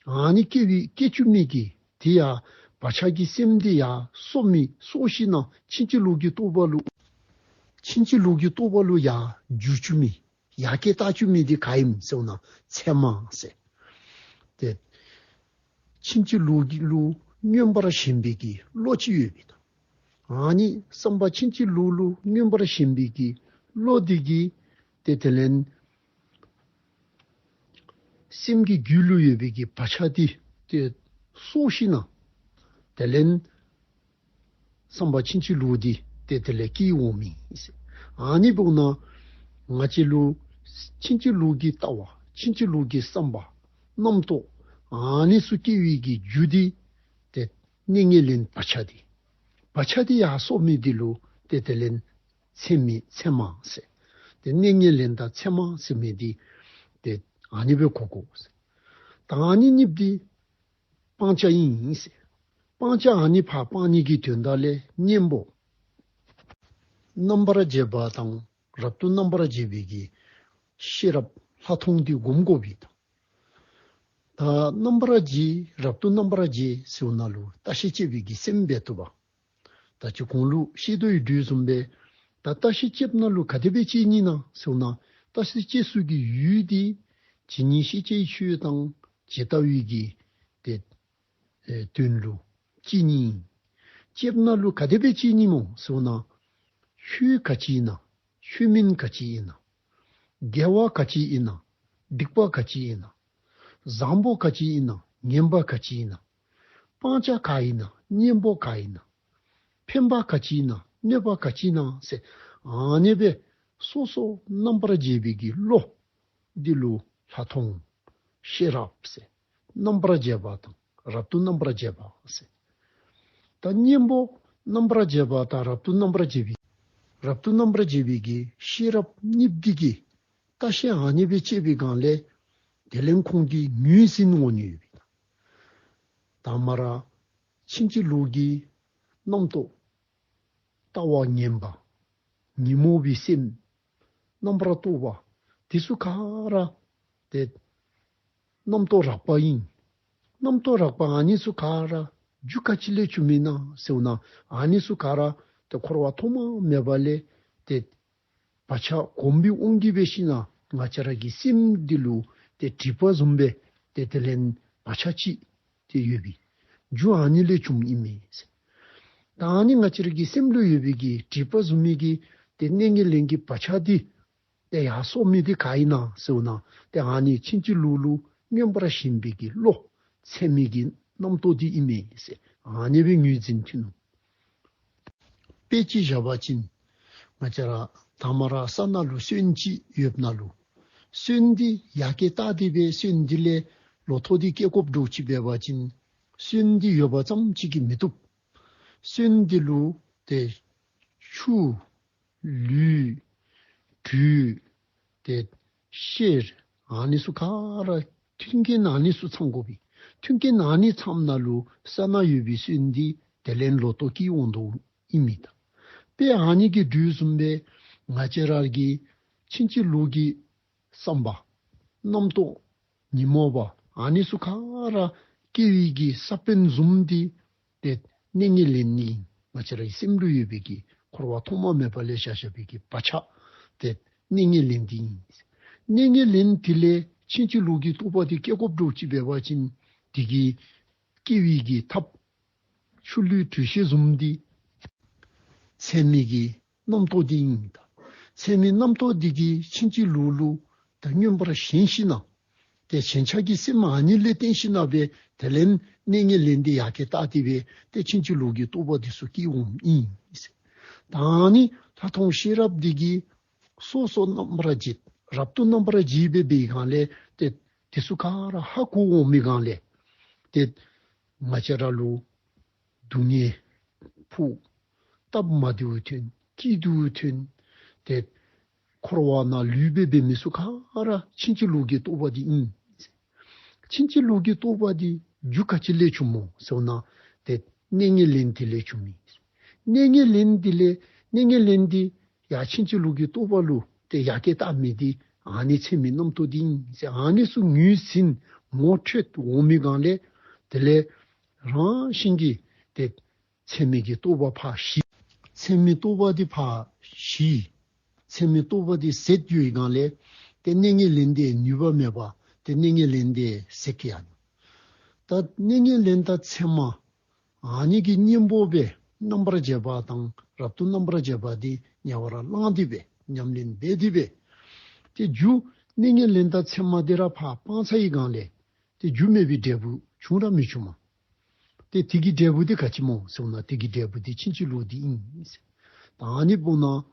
ཨ་ནི་སྐྱེ་བའི་སྐྱེ་བཅུག་མི་གི་དེ་ཡང་བག་ཆགས་ཀྱི་སེམས་དེ་ཡང་གསོ་མི་གསོ་ཞིན་ན་ཕྱིན་ཅི་ལོག་གི་རྟོག་པ་ལུ་ཕྱིན་ཅི་ལོག་གི་རྟོག་པ་ལུ་ཡང་འགྱུར་བཅུག་མི་ཡར་སྐྱེད་བཏང་བཅུག་མི་དེ་ག་ཨིནམ་ཟེར་བ་ན་མཚན་མ་ཟེར། ཏེ་ཕྱིན་ཅི་ལོག་གི་ལུ་མངོན་པར་ཞེན་པའི་གི་བློ་ཅིག་ཡོད་པའི་དང་། ཨ་ནི་བསམ་པ་ཕྱིན་ཅི་ལོག་ལུ་མངོན་པར་ཞེན་པའི་གི་བློ་དེ་གིས་ཏེ་དེ་ལས་སེམས་ཀྱི་རྒྱུད་ལུ་ཡོད་པའི་གི་བག་ཆགས་དེ་ཏེ་གསོ་ཞིན་ན་དེ་ལས་བསམ་པ་ཕྱིན་ཅི་ལོག་དེ་ཏེ་དེ་ལས་སྐྱེ་འོང་མི་ཨིན་ཟེར། ཨ་ནི་འབདཝ་ད་ང་བཅས་ལུ་ཕྱིན་ཅི་ལོག་གི་ལྟ་བ་ཕྱིན་ཅི་ལོག་གི་བསམ་པ་རྣམ་རྟོག་ཨ་ནི་ཚུ་སྐྱེ་བའི་གི་རྒྱུ་དེ་ཏེ་གནས་ངན་ལེན་བག་ཆགས་དེ། བག་ཆགས་དེ་ཡར་གསོ་མི་དེ་ལུ་ཏེ་དེ་ལས་མཚན་མེད་མཚན་མ་ཟེར། ཏེ་གནས་ངན་ལེན་དང་མཚན་མ་ཟེར་མི་དེ་ཏེ་ཨ་ནི་སྦེ་གོ་དགོ་ཟེར། ད་ཨ་ནི་གཉིས་དེ་སྤང་བྱ་ཨིན་ཟེར། སྤང་བྱ་ཨ་ནི་ཕར་སྤང་ནི་གི་དོན་དག་ལས་གཉེན་པོ་རྣམ་པར་འབྱེད་པ་དང་རབ་ཏུ་རྣམ་པར་འབྱེད་པའི་གི་ཤེས་རབ་ལྷག་མཐོང་དེ་སྒོམ་དགོ་པའི་དང་། ད་རྣམ་པར་འབྱེད་རབ་ཏུ་རྣམ་པར་འབྱེད་ཟེར་བ་ནང་ལུ་བརྟག་ཤིང་དཔྱད་པའི་གི་སེམས་འབད་བཏུབ་པ། ད་ཅི་གོང་ལུ་བཤད་དོ་ཡོད་དོ་བཟུམ་སྦེ་ད་བརྟག་ཤིང་དཔྱདཔ་ནང་ལུ་ག་དེ་སྦེ་དཔྱད་ནི་ན་ཟེར་བ་ན། བརྟག་ཤིང་དཔྱད་ས་གི་ཡུལ་དེ་ཇི་སྙེད་ཤེས་བྱའི་ཆོས་དང་ཇི་ལྟ་བའི་གི་ཏེ་ཨེ་དོན་ལུ་དཔྱད་ནི་ཨིན། དཔྱདཔ་ནང་ལུ་ག་དེ་སྦེ་དཔྱད་ནི་སྨོ་ཟེར་བ་ན། ཆོས་ག་ཅི་ཨིན་ན། ཆོས་མིན་ག་ཅི་ཨིན་ན། དགེ་བ་ག་ཅི་ཨིན་ན། སྡིག་པ་ག་ཅི་ཨིན་ན། བཟང་པོ་ག་ཅི་ཨིན་ན། ངན་པ་ག་ཅི་ཨིན་ན། སྤང་བྱ་ག་ཨིན་ན། གཉེན་པོ་ག་ཨིན་ན། ཕན་པ་ག་ཅི་ཨིན་ན། གནོད་པ་ག་ཅི་ཨིན་ན་ཟེར་ཨ་ནི་སྦེ་སོ་སོ་རྣམ་པར་འབྱེད་པའི་གི་བློ་འདི་ལུ་ལྷག་མཐོང་ཤེས་རབ་ཟེར། རྣམ་པར་འབྱེད་པ་དང་རབ་ཏུ་རྣམ་པར་འབྱེད་པ་ཟེར། ད་གཉེན་པོ་རྣམ་པར་འབྱེད་པ་དང་རབ་ཏུ་རྣམ་པར་འབྱེད་པའི་རབ་ཏུ་རྣམ་པར་འབྱེད་པའི་གི་ཤེས་རབ་གཉིས་འདི་གིས་བརྟག་ཤིང་ཨ་ནི་སྦེ་དཔྱད་པའི་སྒང་ལས་ དེ་ལས་ཁོང་གིས་ངོས་ཟིན་འོང་ནི་ཡོད་པས། དང་མ་ར་ཕྱིན་ཅི་ལོག་གི་རྣམ་རྟོག་ལྟ་བ་ངན་པ་ཉོན་མོངས་པའི་སེམས་རྣམ་པར་རྟོག་པ་དེ་ཚུ་ག་ར་ཏེ་རྣམ་རྟོག་རགས་པ་ཨིན། རྣམ་རྟོག་རགས་པ་ཨ་ནི་ཚུ་ག་ར་རྒྱུ་ག་ཅི་ལས་བྱུངམ་ཨིན་ན་ཟེར་བ་ཅིན་ཨ་ནི་ཚུ་ག་ར་ཏེ་འཁོར་བ་ཐོག་མ་མེད་པ་ལས་ཏེ་བག་ཆགས་གོམས་པའི་དབང་གིས་འབད་ཞིནམ་ལས་ང་བཅས་ར་གི་སེམས་འདི་ལུ་ཏེ་སྒྲིབ་པ་བཟུམ་སྦེ་ཏེ་དེ་ལས་བག་ཆགས་ཅིག་ཏེ་ཡོད་པའི་རྒྱུ་ཨ་ནི་ལས་བྱུངམ་ཨིན་མས། ད་ཨ་ནི་ང་བཅས་ར་གི་སེམས་ལུ་ཡོད་པའི་གི་སྒྲིབ་པ་བཟུམ་མའི་གི་ཏེ་གནས་ངན་ལེན་གྱི་བག་ཆགས་འདི་ཏེ་ཡར་གསོ་མི་འདི་ག་ཨིན་ན་ཟེར་བ་ཅིན་ཏེ་ཨ་ནི་ཕྱིན་ཅི་ལོག་ལུ་མངོན་པར་ཞེན་པའི་གི་བློ་ཚད་མའི་གི་རྣམ་རྟོག་འདི་ཨིན་མས་ཟེར་ཨ་ནི་སྦེ་ངོས་འཛིན་ཐོན་ནུག། དཔེ་ཅིག་བཞག་པ་ཅིན་ང་བཅས་ར་དང་མ་ར་ས་ནང་ལུ་སོན་ཅིག་ཡོདཔ་ནང་ལུ་སོན་འདི་ཡར་ཀེ་བཏགས་ཏེ་སྦེ་སོན་འདི་ལས་ལོ་ཐོག་འདི་སྐྱེ་དགོཔ་འདྲཝ་ཅིག་འབད་བ་ཅིན་སོན་འདི་ཡོདཔ་ཙམ་ཅིག་གིས་མི་བཏུབ། སོན་འདི་ལུ་ཏེ་ཆུ་ལུད་དྲོད་ཏེ་གཤེར་ཨ་ནི་ཚུ་ག་ར་མཐུན་རྐྱེན་ཨ་ནི་ཚུ་ཚང་དགོ་པས། མཐུན་རྐྱེན་ཨ་ནི་ཚངམ་ད་ལུ་ས་ནང་ཡོད་པའི་སོན་འདི་དེ་ལས་ལོ་ཐོག་སྐྱེ་འོང་དོ་ཨིན་མས། ད་དཔེ་ཨ་ནི་གི་འགྲོས་བཟུམ་སྦེ་ང་བཅས་ར་གི་ཕྱིན་ཅི་ལོག་གི་བསམ་པ་རྣམ་རྟོག་ཉོན་མོངས་པ་ཨ་ནི་ཚུ་ག་ར་སྐྱེ་བའི་གི་ས་བོན་བཟུམ་འདི་ཏེ་གནས་ངན་ལེན་ཨིན། ང་བཅས་རའི་སེམས་ལུ་ཡོད་པའི་གི་འཁོར་བ་ཐོག་མ་མེད་པ་ལས་བཞག་བཞག་པའི་གི་བག་ཆགས་ཏེ་གནས་ངན་ལེན་འདི་ཨིན། གནས་ངན་ལེན་འདི་ལས་ཕྱིན་ཅི་ལོག་གི་རྟོག་པ་འདི་སྐྱེ་དགོཔ་འདྲཝ་ཅིག་འབད་བ་ཅིན་དེ་གི་སྐྱེ་བའི་གི་ཐབས་ཆུ་ལུད་དྲོད་གཤེར་བཟུམ་འདི་ཚད་མའི་གི་རྣམ་རྟོག་འདི་ཨིན། ད་ཚད་མའི་རྣམ་རྟོག་འདི་གིས་ཕྱིན་ཅི་ལོག་ལུ་ད་མངོན་པར་ཞེན་ཞིནམ་ལས་ཏེ་ཞེན་ཆགས་ཀྱི་སེམས་ཨ་ནི་ལས་བརྟེན་ཞིནམ་ལས་སྦེ་དེ་ལས་གནས་ངན་ལེན་འདི་ཡར་ཀེ་བཏགས་ཏེ་སྦེ་ཏེ་ཕྱིན་ཅི་ལོག་གི་རྟོག་པ་འདི་ཚུ་སྐྱེ་འོངམ་ཨིན། ད་ཨ་ནི་ལྷག་མཐོང་ཤེས་རབ་འདི་གིས་སོ་སོ་རྣམ་པར་འབྱེད་རབ་ཏུ་རྣམ་པར་འབྱེད་སྦེ་འབད་བའི་སྒང་ལས་ཏེ་དེ་ཚུ་ག་ར་ཧ་གོ་འོང་མི་སྒང་ལས་ཏེ་ང་བཅས་ར་ལུ་སྡུག་བསྔལ་ཕོག། སྟབས་མ་བདེཝ་ཐོན། སྐྱིད་སྡུག་ཐོན། ཏེ་འཁོར་བ་ནང་ལུས་སྦེ་འབད་མི་ཚུ་ག་ར་ཕྱིན་ཅི་ལོག་གི་རྟོག་པ་འདི་ཨིན། ཕྱིན་ཅི་ལོག་གི་རྟོག་པ་འདི་རྒྱུ་ག་ཅི་ལས་བྱུངམ་སྨོ་ཟེར་བ་ཅིན་ཏེ་གནས་ངན་ལེན་འདི་ལས་བྱུངམ་ཨིན། གནས་ངན་ལེན་འདི་ལས་གནས་ངན་ལེན་འདི་ཡར་ཕྱིན་ཅི་ལོག་གི་རྟོག་པ་ལུ་ཏེ་ཡར་ཀེ་བཏགས་མི་འདི་ཨ་ནི་ཚད་མའི་རྣམ་རྟོག་འདི་ཨིན་ཟེར་ཨ་ནི་ཚུ་ངོས་ཟིན་ངོ་འཕྲོད་འོང་མི་སྒང་ལས་དེ་ལས་རང་བཞིན་གྱིས་ཏེ་ཚད་མའི་གི་རྟོག་པ་ཕར་ཞི། ཚད་མའི་རྟོག་པ་འདི་ཕར་ཞི། ཚད་མའི་རྟོག་པ་འདི་ཟད་འགྱོ་བའི་སྒང་ལས་ཏེ་གནས་ངན་ལེན་འདི་ནུས་པ་མེད་པར་ཏེ་གནས་ངན་ལེན་འདི་ཟད་ཀྱི་ཡོད། ད་གནས་ངན་ལེན་དང་ཚད་མ་ཨ་ནི་གི་གཉེན་པོ་སྦེ་རྣམ་པར་འབྱེད་པ་དང་རབ་ཏུ་རྣམ་པར་འབྱེད་པ་འདི་ཉེ་བར་བླངས་ཏེ་སྦེ་ཉམས་ལེན་འབད་དེ་སྦེ་ཏེ་རྒྱུ་གནས་ངན་ལེན་དང་ཚད་མ་འདི་ར་ཕར་སྤང་ཚར་བའི་སྒང་ལས་ཏེ་རྒྱུ་མེད་པའི་འབྲས་བུ་བྱུང་ར་མི་བྱུང་མས། ཏེ་དེ་གི་འབྲས་བུ་འདི་ག་ཅི་སྨོ་ཟེར་བ་ཅིན་དེ་གི་འབྲས་བུ་འདི་ཕྱིན་ཅི་ལོག་འདི་ཨིན་ཟེར། ད་ཨ་ནི་འབདཝ་ད་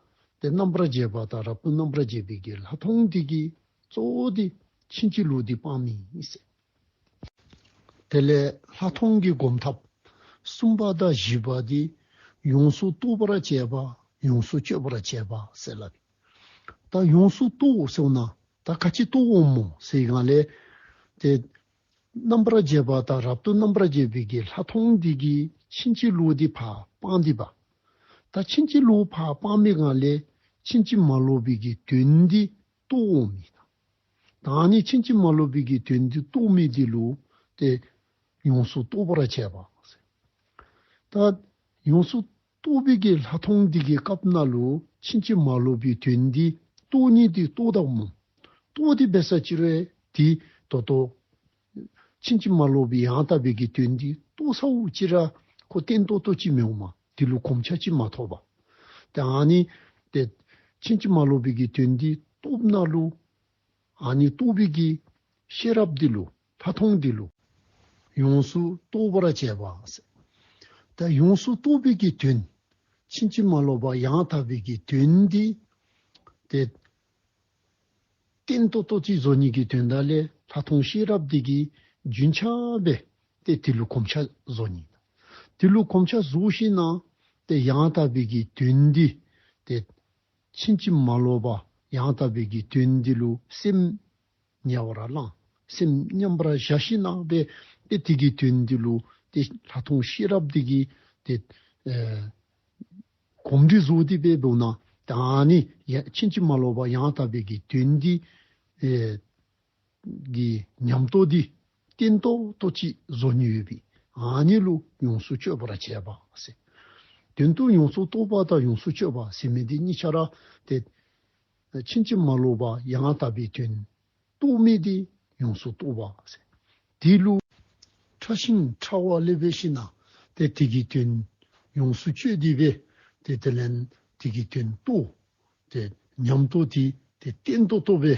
ཏེ་རྣམ་པར་འབྱེད་པ་དང་རབ་ཏུ་རྣམ་པར་འབྱེད་པའི་གི་ལྷག་མཐོང་འདི་གིས་གཙོ་བོ་འདི་ཕྱིན་ཅི་ལོག་འདི་སྤང་མི་ཨིན་ཟེར། དེ་ལས་ལྷག་མཐོང་གི་སྒོམ་ཐབས་གསུམ་པ་དང་བཞི་པ་འདི་ཡོངས་སུ་རྟོག་པར་བྱེད་པ་ཡོངས་སུ་གཅོད་པར་བྱེད་པ་ཟེར་སླབ་ཨིན། ད་ཡོངས་སུ་རྟོག་ཟེར་བ་ཅིན་ད་ག་ཅི་རྟོག་འོང་སྨོ་ཟེར་བའི་སྒང་ལས་ཏེ་རྣམ་པར་འབྱེད་པ་དང་རབ་ཏུ་རྣམ་པར་འབྱེད་པའི་གི་ལྷག་མཐོང་འདི་གིས་ཕྱིན་ཅི་ལོག་འདི་ཕར་སྤང་སྟེ་འབད། ད་ཕྱིན་ཅི་ལོག་ཕར་སྤང་མི་སྒང་ལས་ཕྱིན་ཅི་མ་ལོག་པའི་གི་དོན་འདི་རྟོག་འོང་མི། ད་ཨ་ནི་ཕྱིན་ཅི་མ་ལོག་པའི་གི་དོན་འདི་རྟོག་མི་འདི་ལུ་ཏེ་ཡོངས་སུ་རྟོག་པར་བྱེད་པ་ཟེར། ད་ཡོངས་སུ་རྟོག་པའི་གི་ལྷག་མཐོང་འདི་གི་སྐབས་ནང་ལུ་ཕྱིན་ཅི་མ་ལོག་པའི་དོན་འདི་རྟོགས་ནི་འདི་རྟོགས་ད་འོང་། རྟོགས་ཏེ་འབད་ས་ཅིག་རུང་ཏེ་ད་ལྟོ་ཕྱིན་ཅི་མ་ལོག་པའི་ཡང་དག་པའི་གི་དོན་འདི་རྟོགས་ཚརཝ་ཅིག་ར་ཁོ་བརྟན་ཏོག་ཏོ་ཅིག་མི་འོང་མས། དེ་ལུ་གོམས་ཆ་ཅིག་མ་ཐོབ་པས། ཏེ་ཨ་ནི་ཏེ་ཕྱིན་ཅི་མ་ལོག་པའི་གི་དོན་འདི་རྟོགསཔ་ནང་ལུ་ཨ་ནི་རྟོགས་པའི་གི་ཤེས་རབ་འདི་ལུ་ལྷག་མཐོང་འདི་ལུ་ཡོངས་སུ་རྟོག་པར་བྱེད་པ་ཟེར། ད་ཡོངས་སུ་རྟོག་པའི་གི་དོན་ཕྱིན་ཅི་མ་ལོག་པ་ཡང་དག་པའི་གི་དོན་འདི་ཏེ་བརྟན་ཏོག་ཏོ་ཅིག་བཟོ་ནི་གི་དོན་དག་ལས་ལྷག་མཐོང་ཤེས་རབ་འདི་གིས་རྒྱུན་ཆགས་སྦེ་ཏེ་དེ་ལུ་གོམས་ཆ་བཟོ་ནི། དེ་ལུ་གོམས་ཆ་བཟོ་ཞིནམ་ལས་ཏེ་ཡང་དག་པའི་གི་དོན་འདི་ཏེ་ཕྱིན་ཅི་མ་ལོག་པ་ཡང་དག་པའི་གི་དོན་འདི་ལུ་སེམས་ཉེ་བར་བླངས། སེམས་མཉམ་པར་བཞག་ཞིནམ་ལས་ཏེ་དེ་གི་དོན་འདི་ལུ་ཏེ་ལྷག་མཐོང་ཤེས་རབ་འདི་གིས་ཏེ་ཨེ་གོམས་འདྲིས་བཟོ་སྟེ་འབདཝ་ད་ཨ་ནི་ཡ་ཕྱིན་ཅི་མ་ལོག་པ་ཡང་དག་པའི་གི་དོན་འདི་ཨེ་གི་ཉམས་རྟོགས་འདི་བརྟན་ཏོག་ཏོ་ཅིག་བཟོ་ནི་ཡོད་པས། ཨ་ནི་ལུ་ཡོངས་སུ་དཔྱོད་པར་བྱེད་པ་ཟེར། དོན་དུ་ཡོངས་སུ་རྟོག་པ་དང་ཡོངས་སུ་དཔྱོད་པ་ཟེར་མི་འདི་གཉིས་ཆ་ར་ཏེ་ཕྱིན་ཅི་མ་ལོག་པ་ཡང་དག་པའི་དོན་རྟོགས་མི་འདི་ཡོངས་སུ་རྟོག་པ་ཟེར། དེ་ལུ་ཕྲ་ཞིང་ཕྲ་བ་ལས་འབད་ཞིནམ་ལས་ཏེ་དེ་གི་དོན་ཡོངས་སུ་དཔྱོད་དེ་སྦེ་ཏེ་དེ་ལས་དེ་གི་དོན་རྟོགས་ཏེ་ཉམས་རྟོགས་འདི་ཏེ་བརྟན་ཏོག་ཏོ་སྦེ་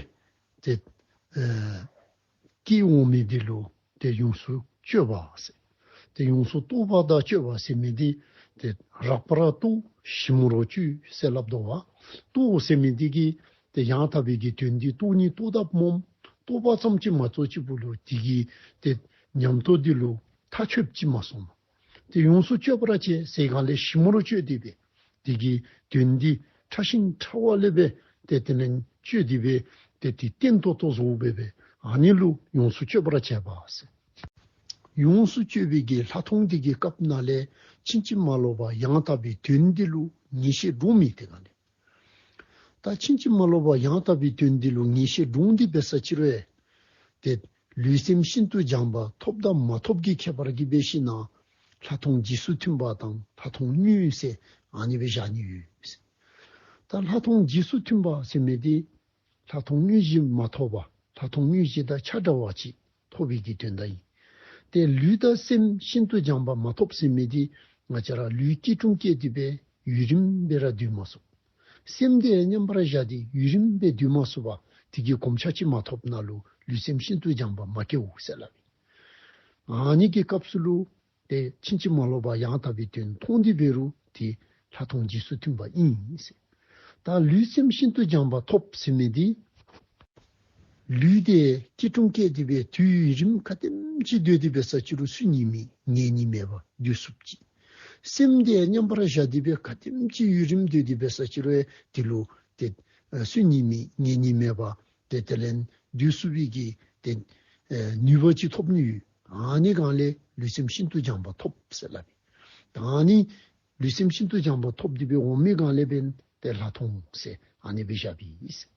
ཏེ་ཨེ་སྐྱེ་འོང་མི་འདི་ལུ་ཏེ་ཡོངས་སུ་དཔྱོད་པ་ཟེར། ཏེ་ཡོངས་སུ་རྟོག་པ་དང་དཔྱོད་པ་ཟེར་མི་འདི་ཏེ་རགས་པར་རྟོག་ཞིབ་མོར་དཔྱོད་ཟེར་སླབ་དོ་བ། རྟོག་ཟེར་མི་འདི་གིས་ཏེ་ཡང་དག་པའི་གི་དོན་འདི་རྟོགས་ནི་རྟོགས་དཔ་སྨོ། རྟོག་པ་ཙམ་ཅིག་མ་གཏོགས་ཅིག་པོ་ལུ་དེ་གི་ཏེ་ཉམས་རྟོགས་འདི་ལུ་ཐག་ཆོད་ཅིག་མ་སོང་། ཏེ་ཡོངས་སུ་དཔྱོད་པར་བྱེད་ཟེར་གང་ལས་ཞིབ་མོར་དཔྱོད་དེ་སྦེ་དེ་གི་དོན་འདི་ཕྲ་ཞིང་ཕྲ་བ་ལས་འབད་ཏེ་དེ་ལས་དཔྱོད་དེ་སྦེ་ཏེ་དེ་བརྟན་ཏོག་ཏོ་བཟོ་སྦེ་སྦེ་ཨ་ནི་ལུ་ཡོངས་སུ་དཔྱོད་པར་བྱེད་པ་ཟེར། ཡོངས་སུ་དཔྱོད་པའི་གི་ལྷག་མཐོང་འདི་གི་སྐབས་ནང་ལས་ཕྱིན་ཅི་མ་ལོག་པ་ཡང་དག་པའི་དོན་འདི་ལུ་ངེས་ཤེས་འདྲོངས་མི་དེ་གང་ལས། ད་ཕྱིན་ཅི་མ་ལོག་པ་ཡང་དག་པའི་དོན་འདི་ལུ་ངེས་ཤེས་འདྲོངས་ཏེ་འབད་ས་ཅིག་རུང་ཏེ་ལུས་སེམས་ཤིན་ཏུ་སྦྱངས་པ་ཐོབ་དང་མ་ཐོབ་ཀྱི་ཁྱད་པར་གྱིས་འབད་ཞིནམ་ལས་ལྷག་མཐོང་རྗེས་སུ་མཐུན་པ་དང་ལྷག་མཐོང་དངོས་ཟེར་ཨ་ནི་སྦེ་བཞག་ནི་ཡོད། ད་ལྷག་མཐོང་རྗེས་སུ་མཐུན་པ་ཟེར་མི་འདི་ལྷག་མཐོང་དངོས་གཞི་མ་ཐོབ་པ་ལྷག་མཐོང་དངོས་གཞི་དང་ཆ་འདྲ་བ་ཅིག་ཐོབ་པའི་གི་དོན་དག་ཨིན། ཏེ་ལུས་དང་སེམས་ཤིན་ཏུ་སྦྱངས་པ་མ་ཐོབ་ཟེར་མི་འདི་ང་བཅས་ར་ལུས་སྐྱིལ་ཀྲུང་བསྐྱེད་དེ་སྦེ་ཡུན་རིངམོ་སྦེ་ར་སྡོད་མ་ཚུགས། སེམས་འདི་མཉམ་པར་བཞག་སྟེ་ཡུན་རིངམོ་སྦེ་སྡོད་མ་ཚུགས་པ་དེ་གི་གོམས་ཆ་ཅིག་མ་ཐོབ་ནང་ལུ་ལུས་སེམས་ཤིན་ཏུ་སྦྱངས་པ་མ་སྐྱེ་བོ་ཟེར་སླབ་ཨིན། ཨ་ནི་གི་སྐབས་སུ་ལུ་ཏེ་ཕྱིན་ཅི་མ་ལོག་པ་ཡང་དག་པའི་དོན་མཐོང་སྟེ་འབད་རུང་ཏེ་ལྷག་མཐོང་རྗེས་སུ་མཐུན་པ་ཨིན་ཟེར། ད་ལུས་སེམས་ཤིན་ཏུ་སྦྱངས་པ་ཐོབ་ཟེར་མི་འདི་ལུས་འདི་སྐྱིལ་ཀྲུང་བསྐྱེད་དེ་སྦེ་དུས་ཡུན་རིངམོ་ག་དེམ་ཅིག་སྡོད་དེ་འབད་ས་ཅིག་རུང་སུན་ནི་མེད་ངལ་ནི་མེད་པར་སྡོད་ཚུགསཔ་ཅིག། སེམས་འདི་མཉམ་པར་བཞག་སྟེ་སྦེ་ག་དེམ་ཅིག་ཡུན་རིངམོ་སྡོད་དེ་འབད་ས་ཅིག་རུང་དེ་ལུ་ཏེ་ཨ་སུན་ནི་མེད་ངལ་ནི་མེད་པར་ཏེ་དེ་ལས་སྡོད་ཚུགས་པའི་གི་ཏེ་ཨ་ནུས་པ་ཅིག་ཐོབ་ནི་ཡོད། ཨ་ནི་གང་ལས་ལུས་སེམས་ཤིན་ཏུ་སྦྱངས་པ་ཐོབ་ཟེར་སླབ་ཨིན། ད་ཨ་ནི་ལུས་སེམས་ཤིན་ཏུ་སྦྱངས་པ་ཐོབ་སྟེ་སྦེ་འོང་མི་གང་ལས་འབདན་ཏེ་ལྷག་མཐོང་ཟེར་ཨ་ནི་སྦེ་བཞག་པས།